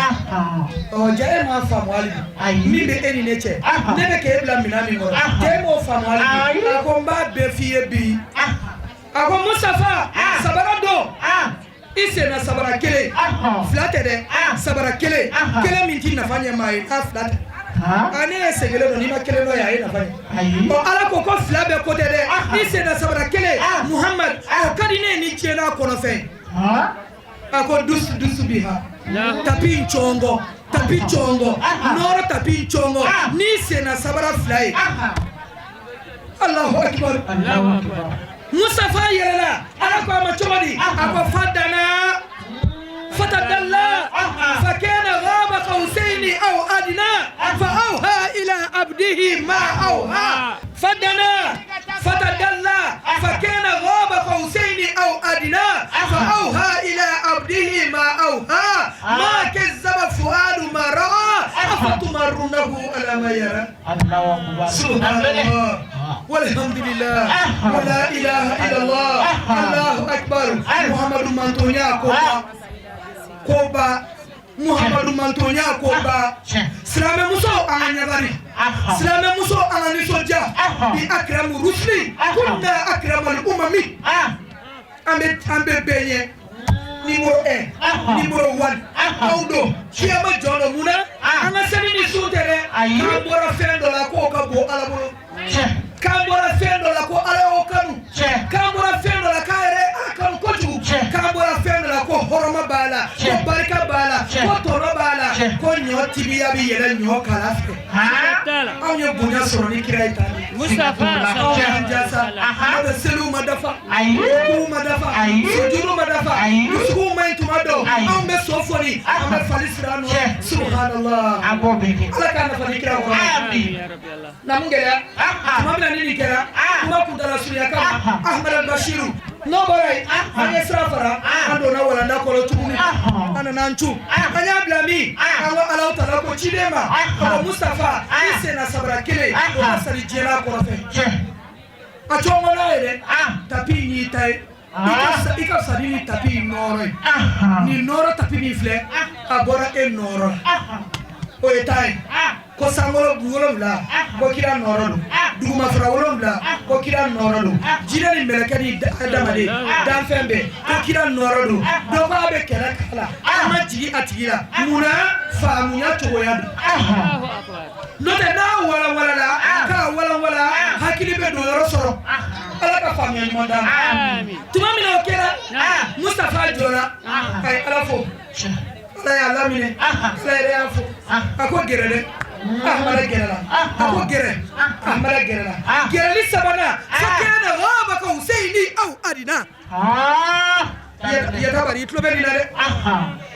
Ɔ, ja e m'a faamu hali bi. Min bɛ e ni ne cɛ, ne bɛ k'e bila minɛn min kɔnɔ, ja e m'o faamu hali bi. A ko n b'a bɛɛ f'i ye bi. A ko Mustafa, sabara don i senna, sabara kelen, fila tɛ dɛ, sabara kelen kelen min ti nafa ɲɛ maa ye, k'a fila tɛ. A ne ye sen kelen don, n'i ma kelen dɔ ye, a ye nafa ɲɛ. Ɔ, Ala ko ko fila bɛɛ ko tɛ dɛ, i senna sabara kelen, Muhamad, o ka di ne ye ni diɲɛ n'a kɔnɔfɛn. A ko dusu dusu bi ha tapi cɔngɔ, tapi cɔngɔ, nɔɔrɔ tapi cɔngɔ, n'i senna sabara fila ye. Allahu akbar. Allahu akbar. Mustafa yɛlɛla, Ala ko a ma cogo di? A ko fadana fatadalla fakana ghaba qausaini aw adna fa awha ila abdihi ma awha. Fadana fatadalla fakana ghaba qausaini aw adna fa awha ila abdihi ma awha ma kazzaba fuadu ma ra'a afatumarunahu ala ma yara. Subhanallah walhamdulillah wala ilaha illallah Allahu akbar. Muhammadu mantonya koba koba, Muhammadu mantonya koba. Silamɛmuso, an ka ɲagari. Silamɛmuso, an ka nisɔndiya bi. Akramu rusuli kunna akramal umami. An bɛ bɛɛ ɲɛ numéro 1, numéro 1, aw don kiyama jɔ dɔ. Mun na an ka seli ni sun tɛ dɛ? K'an bɔra fɛn dɔ la k'o ka bon Ala bolo, k'an bɔra fɛn dɔ la ko Ala y'o kanu, k'an bɔra fɛn dɔ la k'a yɛrɛ Ala kanu kojugu, k'an bɔra fɛn dɔ la ko hɔrɔma b'a la, ko barika b'a la, ko tɔnɔ b'a la, ko ɲɔ tibiya bɛ yɛlɛ ɲɔ kala fɛ. Taala. Anw ye bonya sɔrɔ ni kira ye tan de. Mustafa Anw y'an jasa, n'o tɛ seliw ma dafa, rukuw ma dafa, sujudu ma dafa, dusukunw ma ɲi tuma dɔ. Anw bɛ so fɔli, an bɛ fali sira nɔ. Subhanallah, Ala k'a nafa ni kira kɔrɔ. Ya Rabbi Allah. Na mun gɛlɛya tuma min na ni nin kɛra, kuma kuntala surunya kama, Ahmad al-Bashiru. N'o bɔra yen, an ye sira fara, an donna walanda kɔnɔ tuguni, an nana an cun, an y'a bila min, an ko Alahu taala ko ciden ma ko Mustafa, i senna sabara kelen o ka sari diɲɛ n'a kɔrɔfɛ. A cɔngɔnɔ ye dɛ, tapi in y'i ta ye, i ka fisa ni tapi in nɔɔrɔ ye. Nin nɔɔrɔ tapi min filɛ, a bɔra e nɔɔrɔ la, o ye ta ye. Ko sankolo 7, ko kira nɔɔrɔ don, dugumafara 7, ko kira nɔɔrɔ don, jinɛ ni mɛlɛkɛ ni adamaden danfɛn bɛɛ, ko kira nɔɔrɔ don. Dɔ ko a bɛ kɛlɛ k'a la, an ma jigin a tigi la. Munna? Faamuya cogoya don. N'o tɛ, n'a walanwalala k'a walanwala, hakili bɛ don yɔrɔ sɔrɔ. Ala ka faamuya ɲuman d'an ma. Tuma min na o kɛra, Mustafa jɔra a ye Ala fo, Ala y'a laminɛ, Ala yɛrɛ y'a fo. A ko gɛrɛ dɛ, Ahmada gɛrɛla. A ko gɛrɛ, Ahmada gɛrɛla. Gɛrɛli sabanan, fakana ghaba qawsayni aw adna. Yatabari, i tulo bɛ nin na dɛ.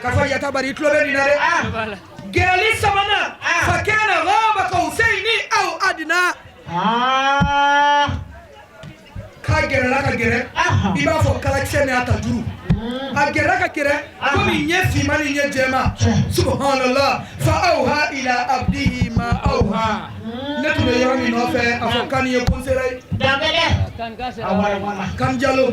K'a fɔ Yatabari, i tulo bɛ nin na dɛ. Gɛrɛli sabanan, fakana ghaba qawsayni aw adna. K'a gɛrɛla ka gɛrɛ, i b'a fɔ kalakisɛ n'a ta juru. A gɛrɛla ka gɛrɛ komi ɲɛ finman ni ɲɛ jɛma. Subhanallah, fa awha ila abdihi ma awha. Ne tun bɛ yɔrɔ min nɔfɛ, a fɔ kan ye ko n sera yen. Kan Jalo,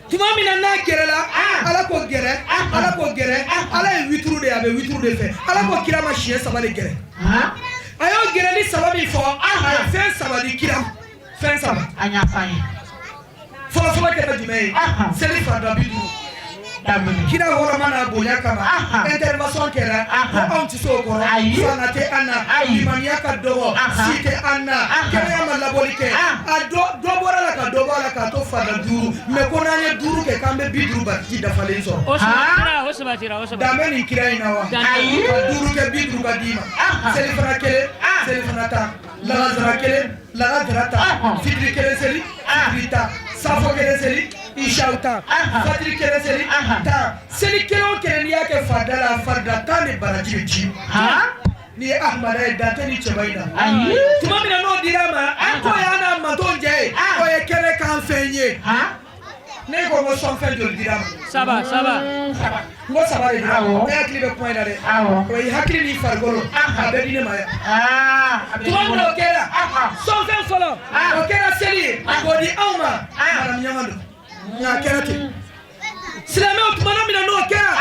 tuma min na n'a gɛrɛla, Ala ko gɛrɛ, Ala ko gɛrɛ. Ala ye wituru de ye, a bɛ wituru de fɛ. Ala ko kira ma siɲɛ saba de gɛrɛ. A y'o gɛrɛli saba min fɔ, a ye fɛn saba di kira ma, fɛn saba. Fɔlɔfɔlɔ kɛra jumɛn ye? Seli farida 50. Kira hɔrɔma n'a bonya kama, intervention kɛra ko anw tɛ se o kɔrɔ, fanga tɛ an na, limaniya ka dɔgɔ, si tɛ an na, kɛnɛya ma labɔli kɛ. A dɔ bɔra la ka dɔ bɔ a la k'a to farida 5, mais ko n'an ye 5 kɛ, k'an bɛ 50 baraji dafalen sɔrɔ. O sabatira, o sabatira, o sabatira. Dan bɛ nin kira in na wa? Ka 5 kɛ, 50 ka d'i ma. Selifana 1, selifana 10, lagansara 1, lagansara 10, fitiri 1 seli, fitiri 10, safo 1 seli, isaw 10, fajiri 1 seli 10. Seli kelen o kelen, n'i y'a kɛ farida la, farida 10 de baraji bɛ ci. N'i ye Ahmada ye, dan tɛ ni cɛba in na. Tuma min na n'o dira a ma, k'o y'a n'a manton jɛ ye, o ye kɛnɛ kan fɛn ye. Ne ko n ko sɔnfɛn joli dira a ma? Saba, saba. N ko saba de dira a ma. Ne hakili bɛ kuma in na dɛ. O ye hakili ni farikolo, a bɛɛ di ne ma yan. Tuma min na o kɛra, sɔnfɛn fɔlɔ o kɛra seli ye k'o di anw ma. Madame ɲama don, nka a kɛra ten. Silamɛw, tuma min na n'o kɛra,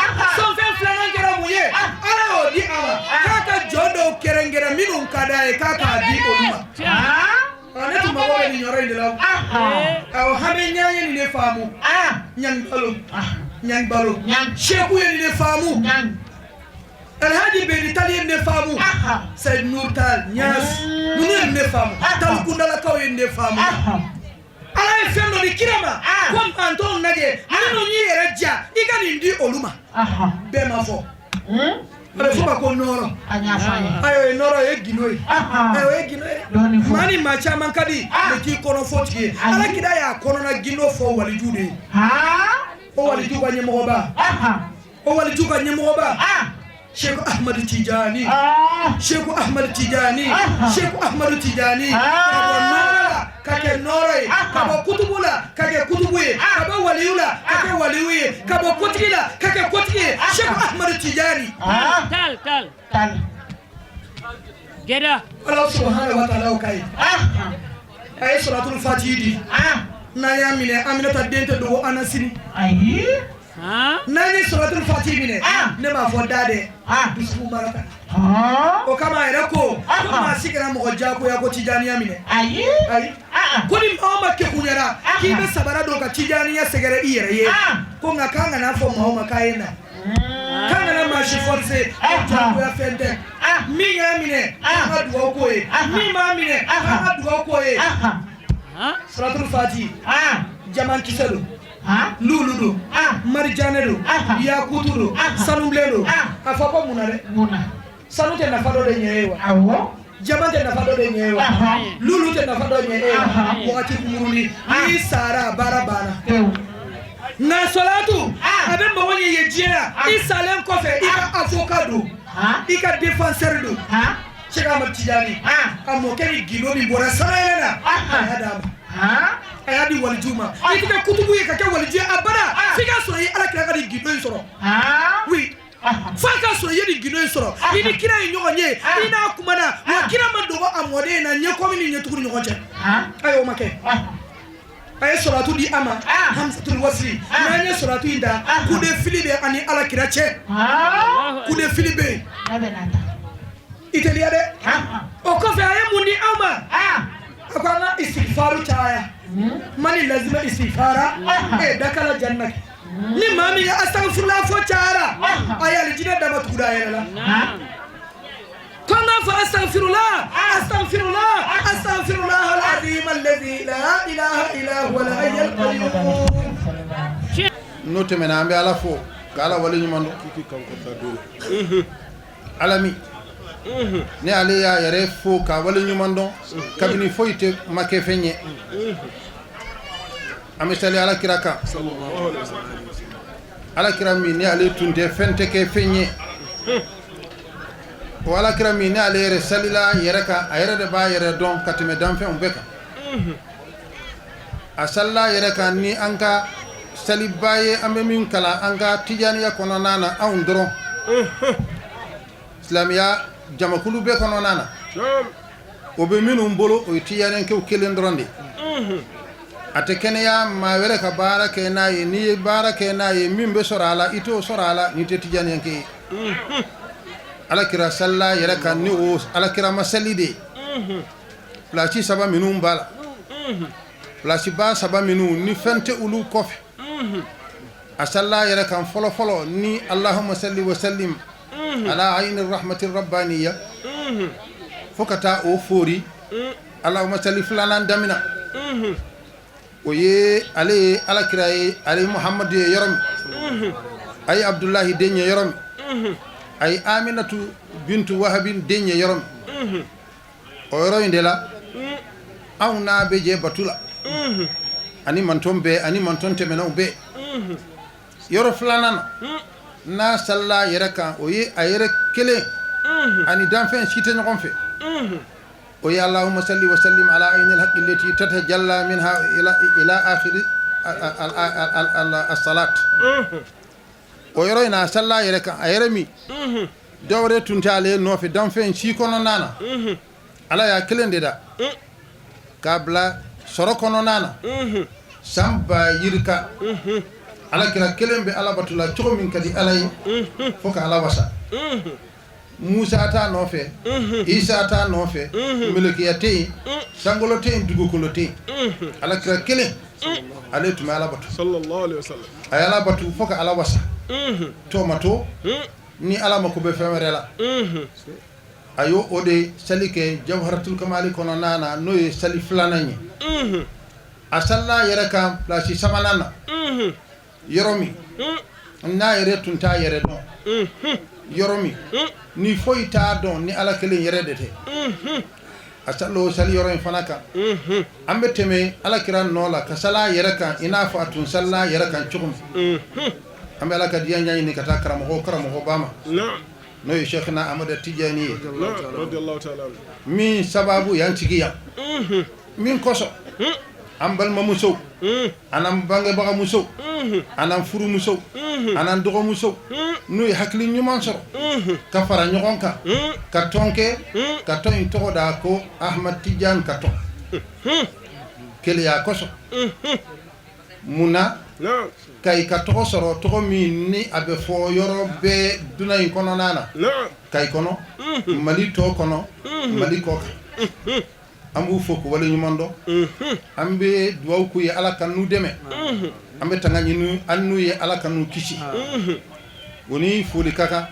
sɔnfɛn filanan kɛra mun ye? Ala y'o di a ma k'a ka jɔn dɔw kɛrɛnkɛrɛn minnu ka d'a ye, k'a k'a di olu ma. Ne tun mago bɛ nin yɔrɔ in de la. Awɔ, hami ɲan ye nin de faamu. Ɲang balo, ɲang balo, seku ye nin de faamu, Alhaji Bedi Tali ye nin de faamu, Sayid Nur Tal Ɲas ninnu ye nin de faamu, Talikundalakaw ye nin de faamu. Ala ye fɛn dɔ di kira ma ko mantonw lajɛ minnu y'i yɛrɛ diya, i ka nin di olu ma. Bɛɛ ma fɔ, a bɛ f'o ma ko nɔɔrɔ. Ayiwa, o ye nɔɔrɔ ye, gindo ye. Ayiwa, o ye gindo ye. Maa ni maa caman ka di mais k'i kɔnɔ fɔ tigi ye. Ala kira y'a kɔnɔna gindo fɔ waliju de ye. O waliju ka ɲɛmɔgɔba, o waliju ka ɲɛmɔgɔba, Sheikh Ahmadu Tijani, Sheikh Ahmadu Tijani, Sheikh Ahmadu Tijani, ka bɔ nɔɔrɔ la ka kɛ nɔɔrɔ ye, ka bɔ kutubu la ka kɛ kutubu ye, ka bɔ waliyu la ka kɛ waliyu ye, ka bɔ kotigi la ka kɛ kotigi ye, Sheikh Ahmadu Tijani. Tal, tal. Gɛda. Ala subahana wa taala o ka ye, a ye sɔlatul fatihi di. N'an y'a minɛ, Aminata den tɛ dogo an na sini. N'an ye sɔlatul fatihi minɛ, ne m'a fɔ da dɛ, dusukun baraka. O kama a yɛrɛ ko ko maa si kana mɔgɔ diyagoya ko tijaniya minɛ. Ayi, ko ni maa o maa kekunyara k'i bɛ sabara don ka tijaniya sɛgɛrɛ i yɛrɛ ye, ko nka k'an kana fɔ maa o ma k'a ye na, k'an kana maa si forcer, diyagoya fɛn tɛ. Min y'a minɛ, an ka dugawu k'o ye. Min m'a minɛ, an ka dugawu k'o ye. Sɔlatul fatihi, jaman kisɛ don, lulu don, marijanɛ don, yakutu don, sanubilen don. A fɔ ko mun na dɛ? Sanu tɛ nafa dɔ de ɲɛ ye wa? Jaman tɛ nafa dɔ de ɲɛ ye wa? Lulu tɛ nafa dɔ ɲɛ e wa? Wagati kunkurunin, n'i sara, baara banna. Nka sɔlatu, a bɛ mago ɲɛ ye diɲɛ na, i salen kɔfɛ, i ka avocat don, i ka défenseur don. Cheikh Ahmad Tijani, a mɔkɛ ni gindo min bɔra sanayɛlɛ na, a y'a d'a ma. A y'a di walijuw ma. I tɛ kɛ kutubu ye ka kɛ waliju ye abada f'i ka sɔrɔ i ye ala kira ka nin gundo in sɔrɔ. Oui, f'a ka sɔrɔ i ye nin gundo in sɔrɔ, i ni kira ye ɲɔgɔn ye, i n'a kumana wa kira ma dogo a mɔden na ɲɛkɔmi ni ɲɛtugu ni ɲɔgɔn cɛ. Ayi, o ma kɛ. A ye sɔrɔtu di a ma, hamsatul wasili. N'an ye sɔrɔtu in da, coup de fil bɛ ani ala kira cɛ, coup de fil bɛ yen. I teliya dɛ. O kɔfɛ, a ye mun di aw ma? A ko an ka istighfaru caya. Mani lazima istighfara e dakala janna. Ni maa min ye astaghfirullah fɔ cayara, a ye alijinɛ dama tuguda a yɛrɛ la. Ko an k'a fɔ astaghfirullah, astaghfirullah, astaghfirullah al-azim alladhi la ilaha illa huwa al-hayyul qayyum. N'o tɛmɛna, an bɛ Ala fo ka Ala wale ɲuman dɔn. Ala min ni ale y'a yɛrɛ fo ka wale ɲuman dɔn kabini foyi tɛ ma kɛ fɛn ye. An bɛ sali Ala kira kan, Ala kira min ni ale tun tɛ fɛn tɛ kɛ fɛn ye. O Ala kira min ni ale yɛrɛ salila yɛrɛ kan, a yɛrɛ de b'a yɛrɛ dɔn ka tɛmɛ danfɛnw bɛɛ kan. A salila yɛrɛ kan ni an ka saliba ye, an bɛ min kalan an ka tijaniya kɔnɔna na, anw dɔrɔn, silamɛya jamakulu bɛɛ kɔnɔna na, o bɛ minnu bolo, o ye tijanikɛw kelen dɔrɔn de. A tɛ kɛnɛya maa wɛrɛ ka baara kɛ n'a ye. N'i ye baara kɛ n'a ye, min bɛ sɔrɔ a la, i t'o sɔrɔ a la n'i tɛ tijanikɛ ye. Alakira salila yɛrɛ kan ni o alakira masali de ye. Pilasi saba minnu b'a la, pilasi ba saba minnu ni fɛn tɛ olu kɔfɛ, a salila yɛrɛ kan fɔlɔfɔlɔ ni allahumma salli wa sallim ala ayni rahmati rabbaniya, fo ka taa o fori allahumma salli filanan damina. O ye ale ye alakira ye, ale Muhamadu ye yɔrɔ min, a ye Abudulayi den ye yɔrɔ min, a ye Aminatu bintu Wahabin den ye yɔrɔ min, o yɔrɔ in de la anw n'a bɛ jɛ batu la ani manton bɛɛ ani manton tɛmɛnenw bɛɛ. Yɔrɔ filanan na n'a salila yɛrɛ kan, o ye a yɛrɛ kelen ani danfɛn si tɛ ɲɔgɔn fɛ, o ye allahumma salli wa sallim ala aynil haqqi allati tatajalla minha ila akhiri as-salat. O yɔrɔ in na, a salila yɛrɛ kan, a yɛrɛ min dɔwɛrɛ tun tɛ ale nɔfɛ danfɛn si kɔnɔna na. Ala y'a kelen de da k'a bila sɔrɔ kɔnɔna na san ba yirika. Ala kira kelen bɛ Ala bato la cogo min ka di Ala ye fo ka Ala wasa. Musa t'a nɔfɛ, Isa t'a nɔfɛ, melekiya tɛ yen, sankolo tɛ yen, dugukolo tɛ yen. Ala kira kelen, ale tun bɛ Ala bato. A ye Ala bato fo ka Ala wasa tɔ ma to ni Ala mako bɛ fɛn wɛrɛ la. A y'o o de sali kɛ jawharatul kamali kɔnɔna na, n'o ye sali filanan ye. A salila yɛrɛ kan pilasi sabanan na, yɔrɔ min n'a yɛrɛ tun t'a yɛrɛ dɔn, yɔrɔ min ni foyi t'a dɔn ni Ala kelen yɛrɛ de tɛ, a sali o sali yɔrɔ in fana kan. An bɛ tɛmɛ Ala kira nɔ la ka sali a yɛrɛ kan i n'a fɔ a tun salila a yɛrɛ kan cogo min. An bɛ Ala ka diya ɲini ka taa karamɔgɔ karamɔgɔba ma, n'o ye Sɛkina Amadu Tijani ye, min sababu y'an sigi yan, min kosɔn an balimamusow an'an bangebagamusow an'an furumusow an'an dɔgɔmusow n'u ye hakili ɲuman sɔrɔ ka fara ɲɔgɔn kan ka tɔn kɛ, ka tɔn in tɔgɔ da ko Ahmad Tijan ka tɔn kelenya kosɔn. Mun na ka i ka tɔgɔ sɔrɔ, tɔgɔ min ni a bɛ fɔ yɔrɔ bɛɛ dunan in kɔnɔna na, Kayi kɔnɔ, Mali tɔ kɔnɔ, Mali kɔ kan? An b'u fo k'u wale ɲuman dɔn. An bɛ dugawu k'u ye, Ala ka n'u dɛmɛ. An bɛ tanga ɲini an n'u ye, Ala ka n'u kisi. O ni foli ka kan.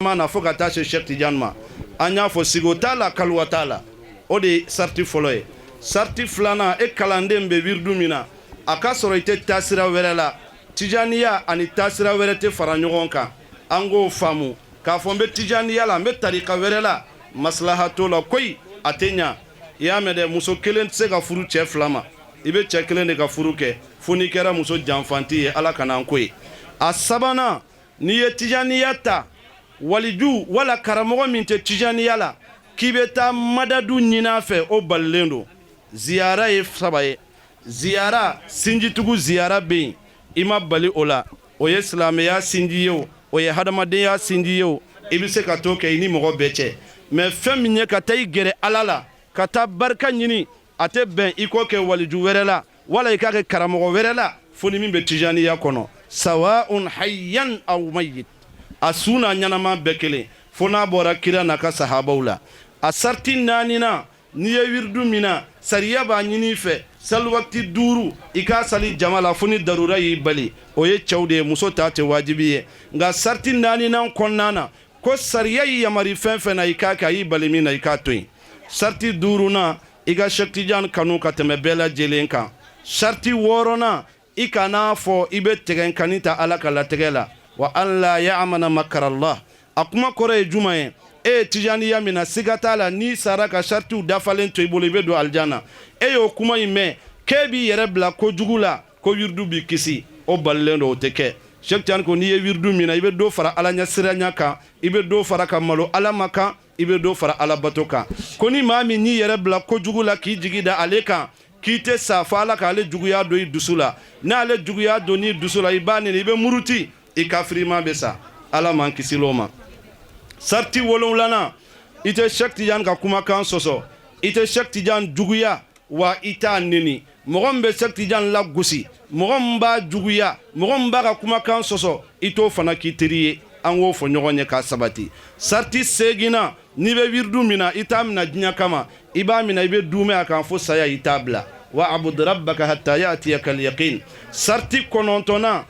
Na fo ka taa se Cheikh Tidiane ma, an y'a fɔ sigo t'a la, kaliwa t'a la. O de ye sariti fɔlɔ ye. Sariti filanan, e kalanden bɛ wiridu min na, a ka sɔrɔ i tɛ taasira wɛrɛ la. Tijaniya ani taasira wɛrɛ tɛ fara ɲɔgɔn kan. An k'o faamu k'a fɔ n bɛ tijaniya la, n bɛ tarika wɛrɛ la, maslaha t'o la koyi, a tɛ ɲa. I y'a mɛn dɛ, muso kelen tɛ se ka furu cɛ fila ma. I bɛ cɛ kelen de ka furu kɛ, fo n'i kɛra muso janfanti ye. Ala kana an ko ye. A sabanan, n'i ye tijaniya ta, waliju wala karamɔgɔ min tɛ tijaniya la, k'i bɛ taa madadu ɲini a fɛ, o balilen don. Ziyara ye saba ye. Ziyara, sinjitugu ziyara bɛ yen, i ma bali o la. O ye silamɛya sinji ye, o o ye hadamadenya sinji ye, o i bɛ se ka t'o kɛ i ni mɔgɔ bɛɛ cɛ. Mais fɛn min ye ka taa i gɛrɛ Ala la, ka taa barika ɲini, a tɛ bɛn i k'o kɛ waliju wɛrɛ la wala i k'a kɛ karamɔgɔ wɛrɛ la, fo ni min bɛ tijaniya kɔnɔ. Sawaun hayyan aw mayit, a su n'a ɲɛnama bɛɛ kelen, fo n'a bɔra kira n'a ka sahabaw la. A sariti naaninan, n'i ye wiridu mina, sariya b'a ɲini i fɛ sali wagati 5, i k'a sali jama la, fo ni darura y'i bali. O ye cɛw de ye, muso ta tɛ wajibi ye. Nka sariti naaninan kɔnɔna na, ko sariya y'i yamari fɛn fɛn na, i k'a kɛ, a y'i bali min na, i k'a to yen. Sariti duurunan, i ka Sɛki Tijan kanu ka tɛmɛ bɛɛ lajɛlen kan. Sariti wɔɔrɔnan, i kan'a fɔ i bɛ tigɛnkani ta Ala ka latigɛ la. Wa an la ya'mana makarallah, a kuma kɔrɔ ye jumɛn ye? E ye tijaniya min na, siga t'a la, n'i sara ka saritiw dafalen to i bolo, i bɛ don alijana. E y'o kuma in mɛn k'e b'i yɛrɛ bila kojugu la, ko wiridu b'i kisi, o balilen don, o tɛ kɛ. Sɛki Tijani ko n'i ye wiridu min na, i bɛ dɔ fara Ala ɲɛsiranya kan, i bɛ dɔ fara ka malo Ala ma kan, i bɛ dɔ fara Ala bato kan. Ko ni maa min y'i yɛrɛ bila kojugu la k'i jigi da ale kan k'i tɛ sa fo Ala k'ale juguya don i dusu la, n'ale juguya don i dusu la, i b'a neni, i bɛ muruti, i kafirima bɛ sa. Ala m'an kisi o ma. Sariti wolonwulanan, i tɛ Sɛki Tijani ka kumakan sɔsɔ, i tɛ Sɛki Tijani juguya, wa i t'a neni. Mɔgɔ min bɛ Sɛki Tijani lagosi, mɔgɔ min b'a juguya, mɔgɔ min b'a ka kumakan sɔsɔ, i t'o fana k'i teri ye. An k'o fɔ ɲɔgɔn ye k'a sabati. Sariti seginnan, n'i bɛ wiridu min na, i t'a minɛ diɲɛ kama, i b'a minɛ i bɛ duumɛ a kan fo saya, i t'a bila. Wa abud rabbaka hatta ya'tiyaka al-yaqin. Sariti kɔnɔntɔnnan,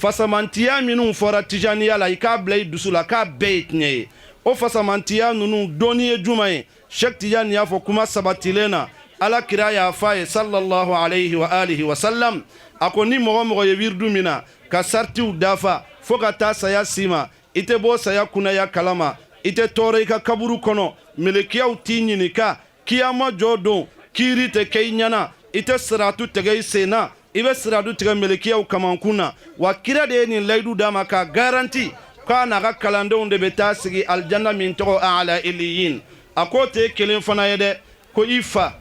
fasamantiya minnu fɔra tijaniya la, i k'a bila i dusu la k'a bɛɛ ye tiɲɛ ye. O fasamantiya ninnu dɔnni ye jumɛn ye? Sɛki Tijani y'a fɔ kuma sabatilen na, Ala kira y'a fɔ a ye sallallahu alayhi wa alihi wa sallam, a ko ni mɔgɔ mɔgɔ ye wiridu min na ka saritiw dafa fo ka taa saya s'i ma, i tɛ bɔ saya kunnaya kalama, i tɛ tɔɔrɔ i ka kaburu kɔnɔ, melekiyaw t'i ɲininka kiyama jɔ don, kiiri tɛ kɛ i ɲɛna, i tɛ siratu tigɛ i sen na, i bɛ siratu tigɛ melekiyaw kamankun na. Wa kira de ye nin layidu d'a ma k'a garanti k'a n'a ka kalandenw de bɛ taa sigi alijanna min tɔgɔ ala iliyin. A k'o tɛ kelen fana ye dɛ, ko i fa,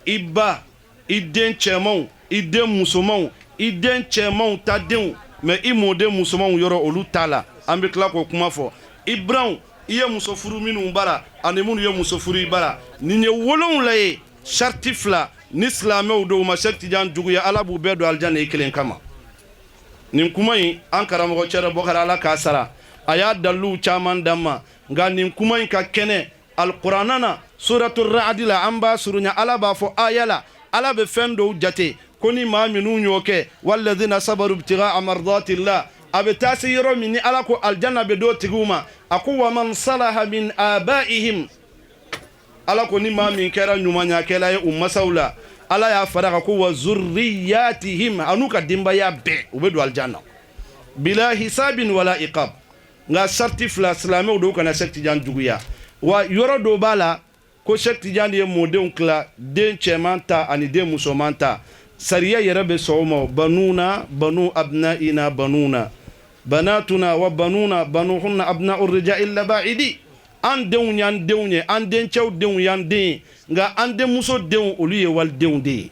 i ba, i den cɛmanw, i den musomanw, i den cɛmanw ta denw, mais i mɔden musomanw yɔrɔ olu t'a la, an bɛ tila k'o kuma fɔ. I biranw, i ye muso furu minnu bara ani minnu ye muso furu i bara, nin ye 7 ye. Sariti fila, ni silamɛw don, u ma Sɛki Tijan juguya, Ala b'u bɛɛ don alijana i kelen kama. Nin kuma in, an karamɔgɔ Cɛrɛ Bɔkari, Ala k'a sara, a y'a daliluw caman d'an ma. Nka nin kuma in ka kɛnɛ alikuranna na, suratu raadi la, an b'a surunya. Ala b'a fɔ aya la, Ala bɛ fɛn dɔw jate ko ni maa minnu y'o kɛ, walladhina sabaru ibtighaa mardatillah, a bɛ taa se yɔrɔ min ni Ala ko alijana bɛ d'o tigiw ma, a ko waman salaha min abaihim. Ala ko ni maa min kɛra ɲumanyakɛla ye u masaw la, Ala y'a fara kan ko wa zurriyatihim, an'u ka denbaya bɛɛ, u bɛ don alijana bila hisabin wala iqab. Nka sariti fila, silamɛw dɔw kana Sɛki Tijan juguya. Wa yɔrɔ dɔ b'a la ko Sɛki Tijan ye mɔdenw tila den cɛman ta ani den musoman ta. Sariya yɛrɛ bɛ sɔn o ma: banuna banu abnaina banuna banatuna wa banuna banuhunna abna'u rijali labaidi. An denw y'an denw ye, an dencɛw denw y'an den ye, nka an denmuso denw, olu ye walidenw de ye.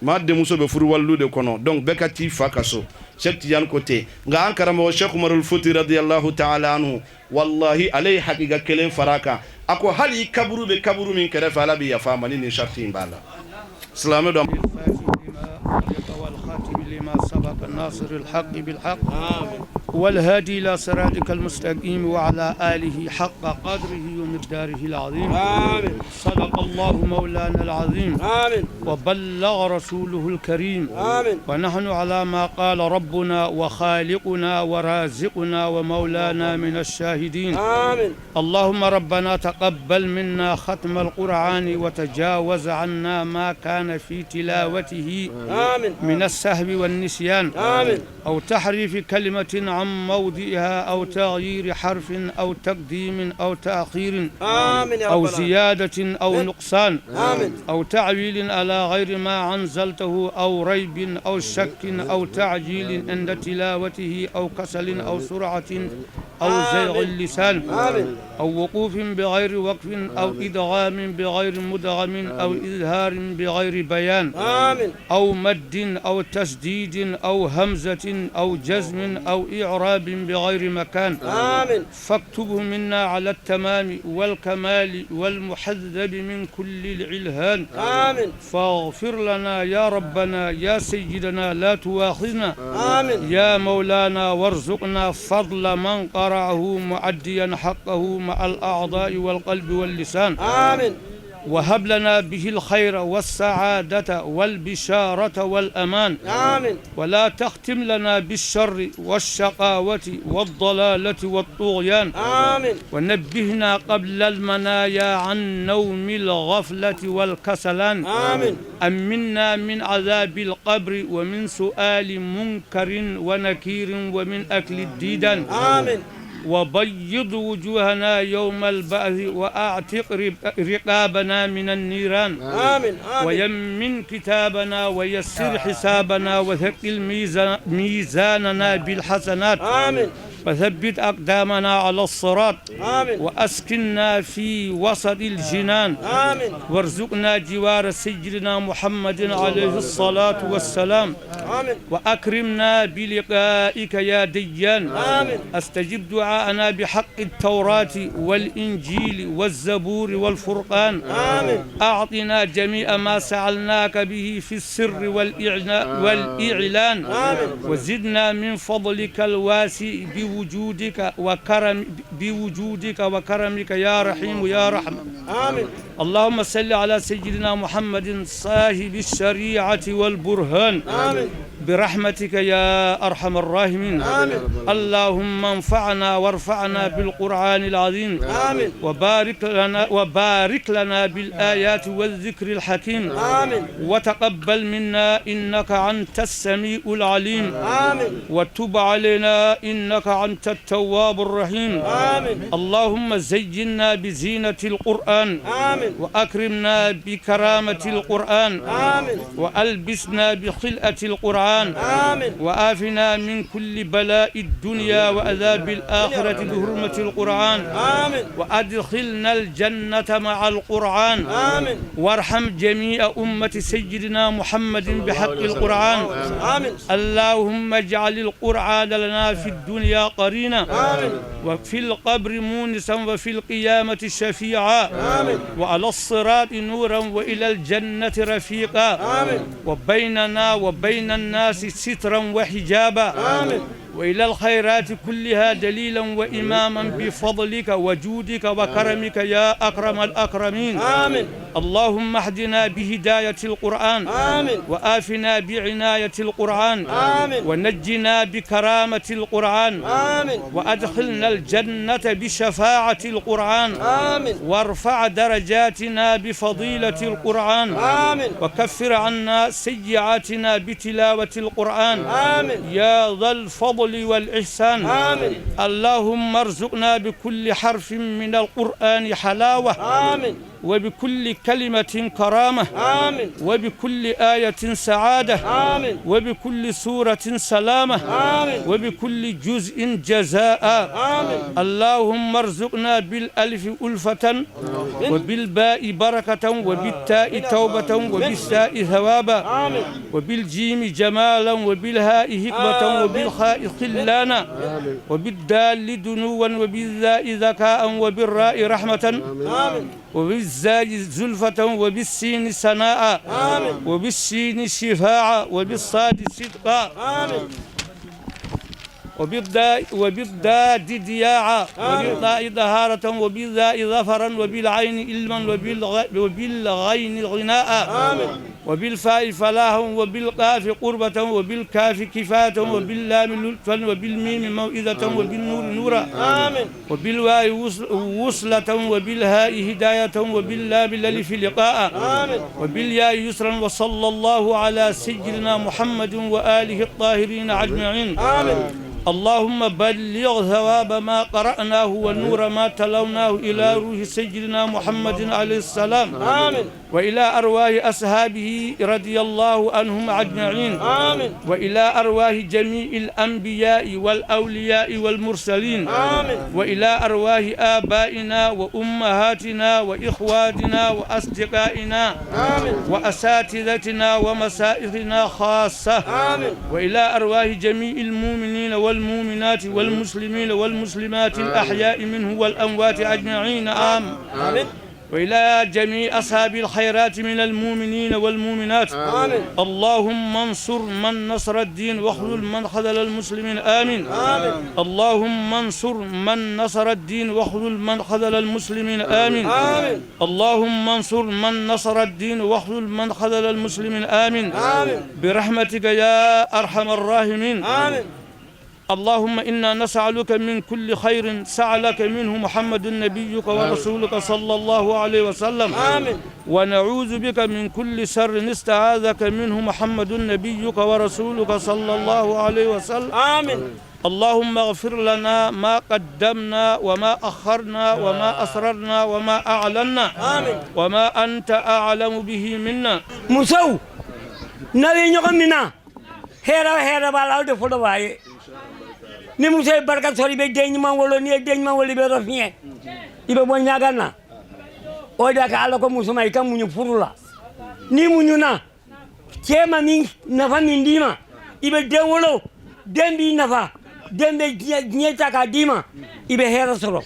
Maa denmuso bɛ furu walilu de kɔnɔ, donc bɛɛ ka t'i fa ka so. Sɛki Tijani ko ten. Nka an karamɔgɔ Sɛki Umarul Futi radiyallahu ta'ala anhu, wallahi, ale ye hakika kelen fara a kan. A ko hali i kaburu bɛ kaburu min kɛrɛfɛ, Ala bɛ yafa a ma ni nin sariti in b'a la. Silamɛ dɔ والهادي إلى صراطك المستقيم وعلى آله حق قدره ومقداره العظيم. آمين. صدق الله مولانا العظيم. آمين. وبلغ رسوله الكريم. آمين. ونحن على ما قال ربنا وخالقنا ورازقنا ومولانا من الشاهدين. آمين. اللهم ربنا تقبل منا ختم القرآن وتجاوز عنا ما كان في تلاوته. آمين. من السهو والنسيان. آمين. أو تحريف كلمة عن موضعها أو تغيير حرف أو تقديم أو تأخير آمين يا أو رب العالمين. زيادة أو نقصان آمين. أو تعويل على غير ما أنزلته أو ريب أو شك أو تعجيل عند تلاوته أو كسل أو سرعة أو زيغ اللسان آمين. أو وقوف بغير وقف أو إدغام بغير مدغم أو إظهار بغير بيان آمين. أو مد أو تشديد أو همزة أو جزم أو إعراب بغير مكان آمين. فاكتبه منا على التمام والكمال والمحذب من كل العلهان آمين. فاغفر لنا يا ربنا يا سيدنا لا تواخذنا آمين. يا مولانا وارزقنا فضل من قرأه معديا حقه مع الأعضاء والقلب واللسان آمين. وهب لنا به الخير والسعادة والبشارة والأمان آمين. ولا تختم لنا بالشر والشقاوة والضلالة والطغيان آمين. ونبهنا قبل المنايا عن نوم الغفلة والكسلان آمين. أمنا من عذاب القبر ومن سؤال منكر ونكير ومن أكل الديدان آمين. وبيض وجوهنا يوم البعث وأعتق رقابنا من النيران آمين. آمين. ويمن كتابنا ويسر حسابنا وثقل ميزاننا بالحسنات آمين. وثبت أقدامنا على الصراط آمين. وأسكننا في وسط الجنان آمين. وارزقنا جوار سيدنا محمد عليه الصلاة والسلام آمين. وأكرمنا بلقائك يا ديان آمين. أستجب دعاءنا بحق التوراة والإنجيل والزبور والفرقان آمين. أعطنا جميع ما سألناك به في السر والإعلان آمين. وزدنا من فضلك الواسع بوجودك وكرمك يا رحيم يا رحمن آمين. اللهم صل على سيدنا محمد صاحب الشريعة والبرهان آمين. برحمتك يا أرحم الراحمين آمين. اللهم انفعنا وارفعنا بالقرآن العظيم آمين. وبارك لنا بالآيات والذكر الحكيم آمين. وتقبل منا إنك أنت السميع العليم آمين. وتب علينا إنك أنت التواب الرحيم آمين. اللهم زينا بزينة القرآن آمين. وأكرمنا بكرامة القرآن آمين. وألبسنا بخلقة القرآن آمين. وآفنا من كل بلاء الدنيا وعذاب الآخرة بحرمة القرآن آمين. وأدخلنا الجنة مع القرآن آمين. وارحم جميع أمة سيدنا محمد بحق القرآن آمين. اللهم اجعل القرآن لنا في الدنيا قرينا آمين. وفي القبر مونسا وفي القيامة شفيعا آمين. وعلى الصراط نورا وإلى الجنة رفيقا آمين. وبيننا وبين الناس سترا وحجابا آمين. وإلى الخيرات كلها دليلا وإماما بفضلك وجودك وكرمك يا أكرم الأكرمين آمين. اللهم اهدنا بهداية القرآن آمين. وآفنا بعناية القرآن آمين. ونجنا بكرامة القرآن آمين. وأدخلنا الجنة بشفاعة القرآن آمين. وارفع درجاتنا بفضيلة القرآن آمين. وكفر عنا سيئاتنا بتلاوة القرآن آمين. يا ذا الفضل والإحسان آمين. اللهم ارزقنا بكل حرف من القرآن حلاوة آمين. وبكل كلمة كرامة آمين. وبكل آية سعادة آمين. وبكل سورة سلامة آمين. وبكل جزء جزاء آمين. اللهم ارزقنا بالألف ألفة وبالباء بركة وبالتاء توبة وبالساء ثوابا آمين. وبالجيم جمالا وبالهاء حكمة آمين. وبالخاء خلانا وبالدال دنوا وبالذاء ذكاء وبالراء رحمة آمين. وبالزاي زلفة وبالسين سناء آمين. وبالشين شفاعة وبالصاد صدقا آمين. وبالضاد دياعا وبالضاء ظهارة وبالذاء ظفرا وبالعين علما وبالغين غناء آمين. وبالفاء فلاحا وبالقاف قربة وبالكاف كفاية وباللام لطفا وبالميم موئذة وبالنور نورا آمين. وبالواو وصلة وبالهاء هداية وباللام الألف لقاء آمين. وبالياء يسرا وصلى الله على سيدنا محمد وآله الطاهرين أجمعين. آمين. اللهم بلغ ثواب ما قرأناه ونور ما تلوناه إلى روح سيدنا محمد عليه السلام. آمين. وإلى أرواح أصحابه رضي الله عنهم أجمعين. آمين. وإلى أرواح جميع الأنبياء والأولياء والمرسلين. آمين. وإلى أرواح آبائنا وأمهاتنا وإخواتنا وأصدقائنا. آمين. وأساتذتنا ومشايخنا خاصة. آمين. وإلى أرواح جميع المؤمنين والمؤمنات والمسلمين والمسلمات الأحياء منه والأموات أجمعين. آمين. آمين. وإلى جميع أصحاب الخيرات من المؤمنين والمؤمنات. آمين. اللهم انصر من نصر الدين واخذل من خذل المسلمين. آمين. آمين. اللهم انصر من نصر الدين واخذل من خذل المسلمين. آمين. آمين. اللهم انصر من نصر الدين واخذل من خذل المسلمين. آمين. آمين. برحمتك يا أرحم الراحمين. آمين. اللهم إنا نسألك من كل خير سألك منه محمد نبيك ورسولك صلى الله عليه وسلم. آمين. ونعوذ بك من كل شر استعاذك منه محمد نبيك ورسولك صلى الله عليه وسلم. آمين. اللهم اغفر لنا ما قدمنا وما أخرنا وما أسررنا وما أعلنا. آمين. وما أنت أعلم به منا. Musow, n'aw ye ɲɔgɔn minɛ, hɛrɛ hɛrɛ b'a la, aw de fɔlɔ b'a ye. Ni muso ye barika sɔrɔ, i bɛ den ɲuman wolo. N'i ye den ɲuman wolo, i bɛ yɔrɔ fiɲɛ, i bɛ bɔ ɲaga na. O de y'a kɛ Ala ko muso ma, i ka muɲu furu la. N'i muɲuna, cɛ ma min nafa min d'i ma, i bɛ den wolo, den b'i nafa, den bɛ diɲɛ ta k'a d'i ma, i bɛ hɛrɛ sɔrɔ.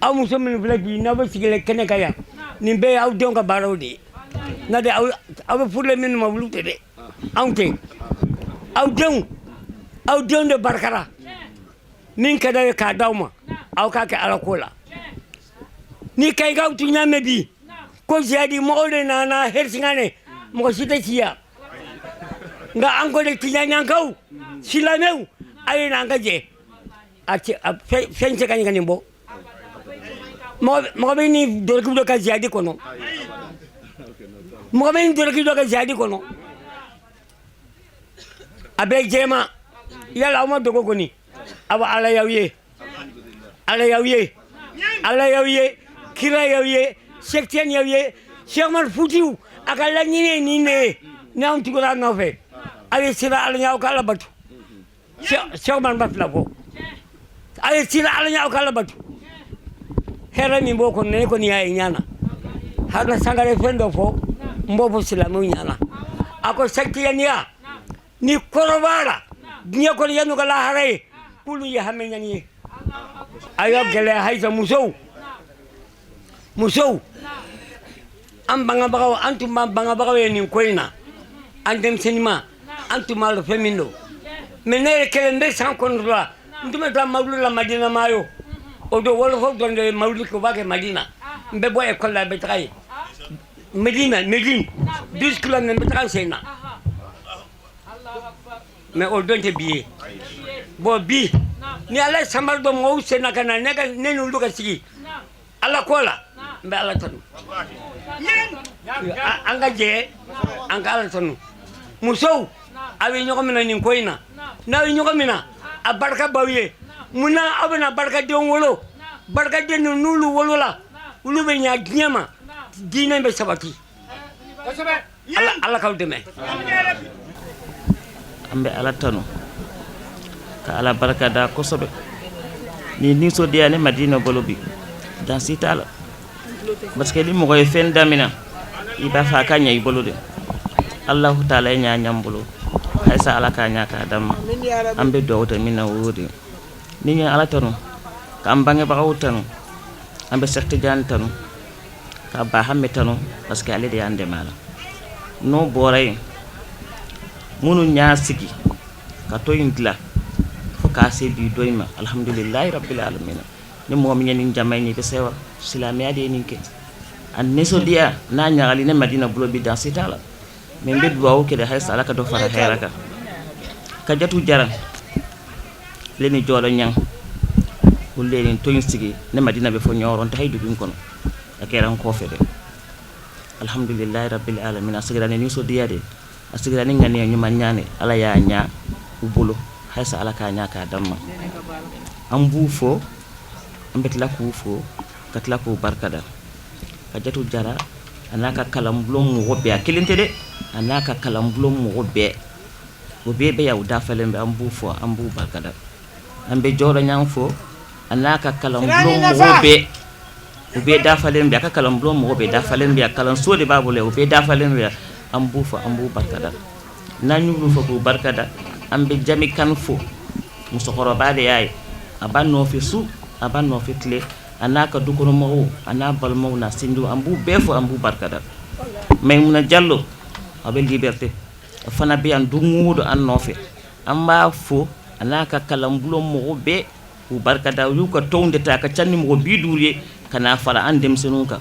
Aw muso minnu filɛ bi, n'aw bɛ sigilen kɛnɛ kan yan, nin bɛɛ ye aw denw ka baaraw de ye. N'o tɛ, aw bɛ furulen minnu ma, olu tɛ dɛ, anw tɛ. Aw denw de barikara. Min ka d'aw ye k'a d'aw ma, aw k'a kɛ Ala ko la. Ni kayikaw tun y'a mɛn bi ko ziyadi mɔgɔw de nana Hɛrisinganɛ, mɔgɔ si tɛ ci yan. Nka an ko de, Tiɲɛɲankaw, silamɛw, a ye na an ka jɛ a cɛ a fɛn cɛ ka ɲi ka nin bɔ. Mɔgɔ bɛ ni dɔlɔki dɔ ka ziyadi kɔnɔ, mɔgɔ bɛ ni dɔlɔki dɔ ka ziyadi kɔnɔ, a bɛɛ jɛma. Yala aw ma dogo kɔni? Aw, Ala y'aw ye, Ala y'aw ye, Ala y'aw ye, kira y'aw ye, Cheikh y'aw ye. Cheikh Omar Foutiou a ka laɲini ye nin de ye. N'anw tugura a nɔfɛ, aw ye sira Ala ɲɛ, aw ka Ala batu. Cheikh Omar ma fila fɔ, aw ye sira Ala ɲɛ, aw ka Ala batu. Hɛrɛ min b'o kɔnɔ, ne kɔni y'a ye ɲana. Haruna Sangare fɛn dɔ fɔ, n b'o fɔ silamɛw ɲana. A ko sakiyaniya ni kɔrɔ b'a la diɲɛ kɔnɔ, yan'u ka lahara ye, k'olu ye hami ɲani ye. A y'a gɛlɛya halisa. Musow, musow, an bangebagaw, an tun b'an bangebagaw ye nin ko in na. An denmisɛnninma, an tun b'a dɔn fɛn min don. Mais ne yɛrɛ kelen bɛ san 9 la, n tun bɛ taa mawulu la Madina Mayo. O don, wɔlɔfɔw dɔrɔn de ye mawulu kɛ, u b'a kɛ Madina. N bɛ bɔ ekɔli la, n bɛ taga yen Medina, Medine, 12 kilomètres, n bɛ taga n sen na. Mais o don tɛ bi ye. Bon, bi ni Ala ye samari dɔ mɔgɔw sen na ka na ne ka ne n'olu ka sigi Ala ko la, n bɛ Ala tanu. An ka jɛ an ka Ala tanu. Musow, aw ye ɲɔgɔn minɛ nin ko in na. N'aw ye ɲɔgɔn minɛ, a barika b'aw ye. Munna? Aw bɛna barikadenw wolo. Barikaden ninnu, n'olu wolola, olu bɛ ɲa diɲɛ ma, diinɛ bɛ sabati. Ala, Ala k'aw dɛmɛ. An bɛ Ala tanu ka Ala barika da kosɛbɛ. Ni nisɔndiya ne Madina bolo bi, dan si t'a la, parce que ni mɔgɔ ye fɛn damina, i b'a fɛ a ka ɲɛ i bolo de. Alahu taala ye ɲa ɲan bolo, halisa Ala k'a ɲa k'a d'an ma. An bɛ dugawu ta min na, o y'o de ye. Ni n ye Ala tanu, k'an bangebagaw tanu, an bɛ Sɛki Tijani tanu, ka Bahame tanu, parce que ale de y'an dɛmɛ a la. N'o bɔra yen, minnu y'a sigi ka to in dilan fo k'a se bi don in ma, alhamdulilayi rabbil alamina. Ni mɔgɔ min ye nin jama in ye, i bɛ sewa silamɛya de ye nin kɛ. A nisɔndiya n'a ɲagali ne Madina bolo bi, dan si t'a la. Mais n bɛ dugawu kɛ de, halisa Ala ka dɔ fara hɛrɛ kan. Ka jatu jara le ni jɔlɔ ɲang, olu de ye nin to in sigi. Ne Madina bɛ fɔ ɲɔrɔ, n tɛ hali dugu in kɔnɔ, a kɛra n kɔfɛ dɛ. Alhamdulilayi rabbil alamin. A sigira ni nisɔndiya de, a sigira ni ŋaniya ɲuman ɲaane. Ala y'a ɲa u bolo. Halisa Ala k'a ɲa k'a d'an ma. An b'u fo, an bɛ tila k'u fo, ka tila k'u barikada. Kajatu Jara a n'a ka kalanbulon mɔgɔ bɛɛ, a kelen tɛ dɛ, a n'a ka kalanbulon mɔgɔ bɛɛ, o bɛɛ bɛ yan, u dafalen bɛ, an b'u fo, an b'u barikada. An bɛ Jɔrɔ Ɲang fo, a n'a ka kalanbulon mɔgɔ bɛɛ, u bɛɛ dafalen bɛ, a ka kalanbulon mɔgɔ bɛɛ dafalen bɛ yan, kalanso de b'a bolo yan, u bɛɛ dafalen bɛ yan, an b'u fo, an b'u barikada. N'an y'olu fo k'u barikada, an bɛ Jami Kan fo, musokɔrɔba de y'a ye, a b'a nɔfɛ su, a b'a nɔfɛ tile, a n'a ka dukɔnɔmɔgɔw, a n'a balimaw n'a sinjiw, an b'u bɛɛ fo, an b'u barikada. Maimuna Jallo, a bɛ Liberté, a fana bɛ yan don o don an nɔfɛ, an b'a fo, a n'a ka kalanbulon mɔgɔ bɛɛ k'u barikada. U y'u ka tɔnw de ta, a ka ca ni mɔgɔ 50 ye ka n'a fara an denmisɛnninw kan.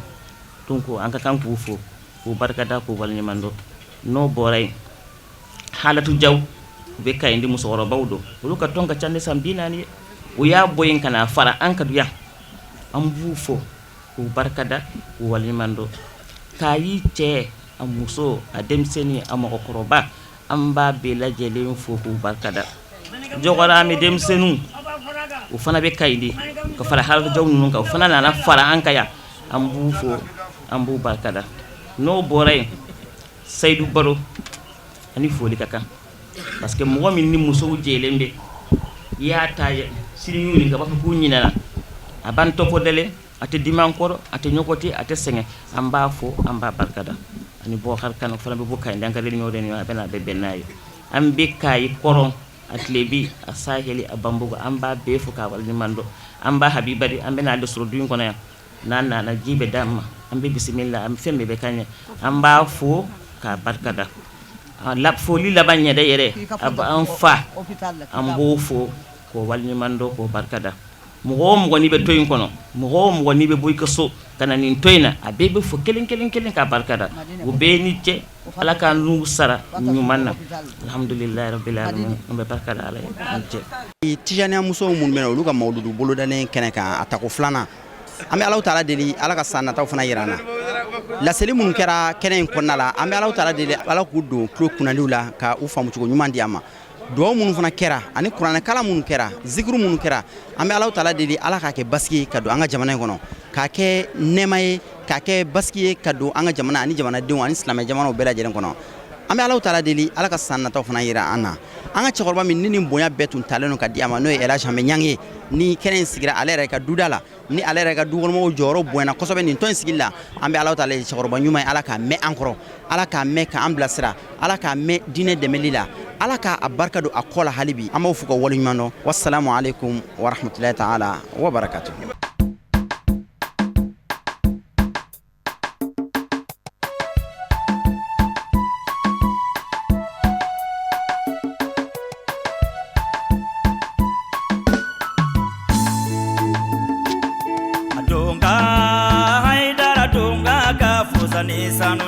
Donc an ka kan k'u fo, k'u barikada, k'u waleɲuman dɔn. N'o bɔra yen, Halatu Jaw, u bɛ Kayindi, musokɔrɔbaw don, olu ka tɔn ka ca ni san 40 ye, u y'a bɔ yen ka n'a fara an kan yan, an b'u fo k'u barikada, k'u waleɲuman dɔn. Kayi cɛ, a muso, a denmisɛnnin, a mɔgɔkɔrɔba, an b'a bɛɛ lajɛlen fo k'u barikada. Jɔgɔrame denmisɛnninw, u fana bɛ Kayindi ka fara Halatu Jaw ninnu kan, u fana nana fara an kan yan, an b'u fo, an b'u barikada. N'o bɔra yen, Seyidu Baro ani foli ka kan, parce que mɔgɔ min ni musow jɛlen bɛ, i y'a ta sini y'u ɲininka, a b'a fɔ k'u ɲinɛna, a b'an tɔpɔ dɛlɛ, a tɛ dimi an kɔrɔ, a tɛ ɲɔgɔn a tɛ sɛgɛn, an b'a fo, an b'a barikada. Ani Bɔkari Kan fana bɛ bɔ Kayi, an ka réunion a bɛ na, a bɛ bɛn n'a ye. An bɛ Kayi kɔrɔn, a tilebi, a saheli, a banbugu, an b'a bɛɛ fo k'a waleɲuman dɔn. An b'a Habiba de, an bɛ n'ale sɔrɔ du in kɔnɔ yan, n'a nana ji bɛ d'an ma, an bɛ bisimila, an fɛn bɛɛ bɛ k'an ɲɛ, an b'a fo k'a barikada. Foli laban yɛrɛ yɛrɛ, a b'an fa, an b'o fo k'o waleɲuman dɔn, k'o barikada. Mɔgɔ o mɔgɔ n'i bɛ to in kɔnɔ, mɔgɔ o mɔgɔ n'i bɛ bɔ i ka so ka na nin to in na, a bɛɛ bɛ fo kelen kelen kelen k'a barikada. O bɛɛ ni cɛ, Ala ka n'u sara ɲuman na. Alhamdulilayi rabbil alamin, an bɛ barika da Ala ye, ni cɛ. Tijaniya musow minnu bɛ na, olu ka mawuludu bolodalen kɛnɛ kan, a tako filanan, an bɛ Alahu taala deli, Ala ka san nataw fana yira an na. Laseli minnu kɛra kɛnɛ in kɔnɔna la, an bɛ Alahu taala deli, Ala k'u don tulo kunnadiw la, ka u faamucogo ɲuman di an ma. Dugawu minnu fana kɛra ani kuranɛkalan minnu kɛra, zikiru minnu kɛra, an bɛ Alahu taala deli, Ala k'a kɛ basigi ka don an ka jamana in kɔnɔ, k'a kɛ nɛɛma ye, k'a kɛ basigi ye ka don an ka jamana ani jamanadenw ani silamɛ jamanaw bɛɛ lajɛlen kɔnɔ. An bɛ Alahu taala deli, Ala ka san nataw fana yira an na. An ka cɛkɔrɔba min ni nin bonya bɛɛ tun talen don ka di a ma, n'o ye El Hadj Hamɛ Ɲangi ye, ni kɛnɛ in sigira ale yɛrɛ ka duda la, ni ale yɛrɛ ka dukɔnɔmɔgɔw jɔyɔrɔ bonyana kosɛbɛ nin tɔn in sigili la, an bɛ Alahu taala deli, cɛkɔrɔba ɲuman ye, Ala k'a mɛn an kɔrɔ, Ala k'a mɛn k'an bilasira, Ala k'a mɛn diinɛ dɛmɛli la, Ala k'a barika don a kɔ la hali bi. An b'aw fo ka waleɲuman dɔn. Wasalamu aleykum warahmatulahi taala wa barakatu. Donga Haidara donga ka fusa ni sanu.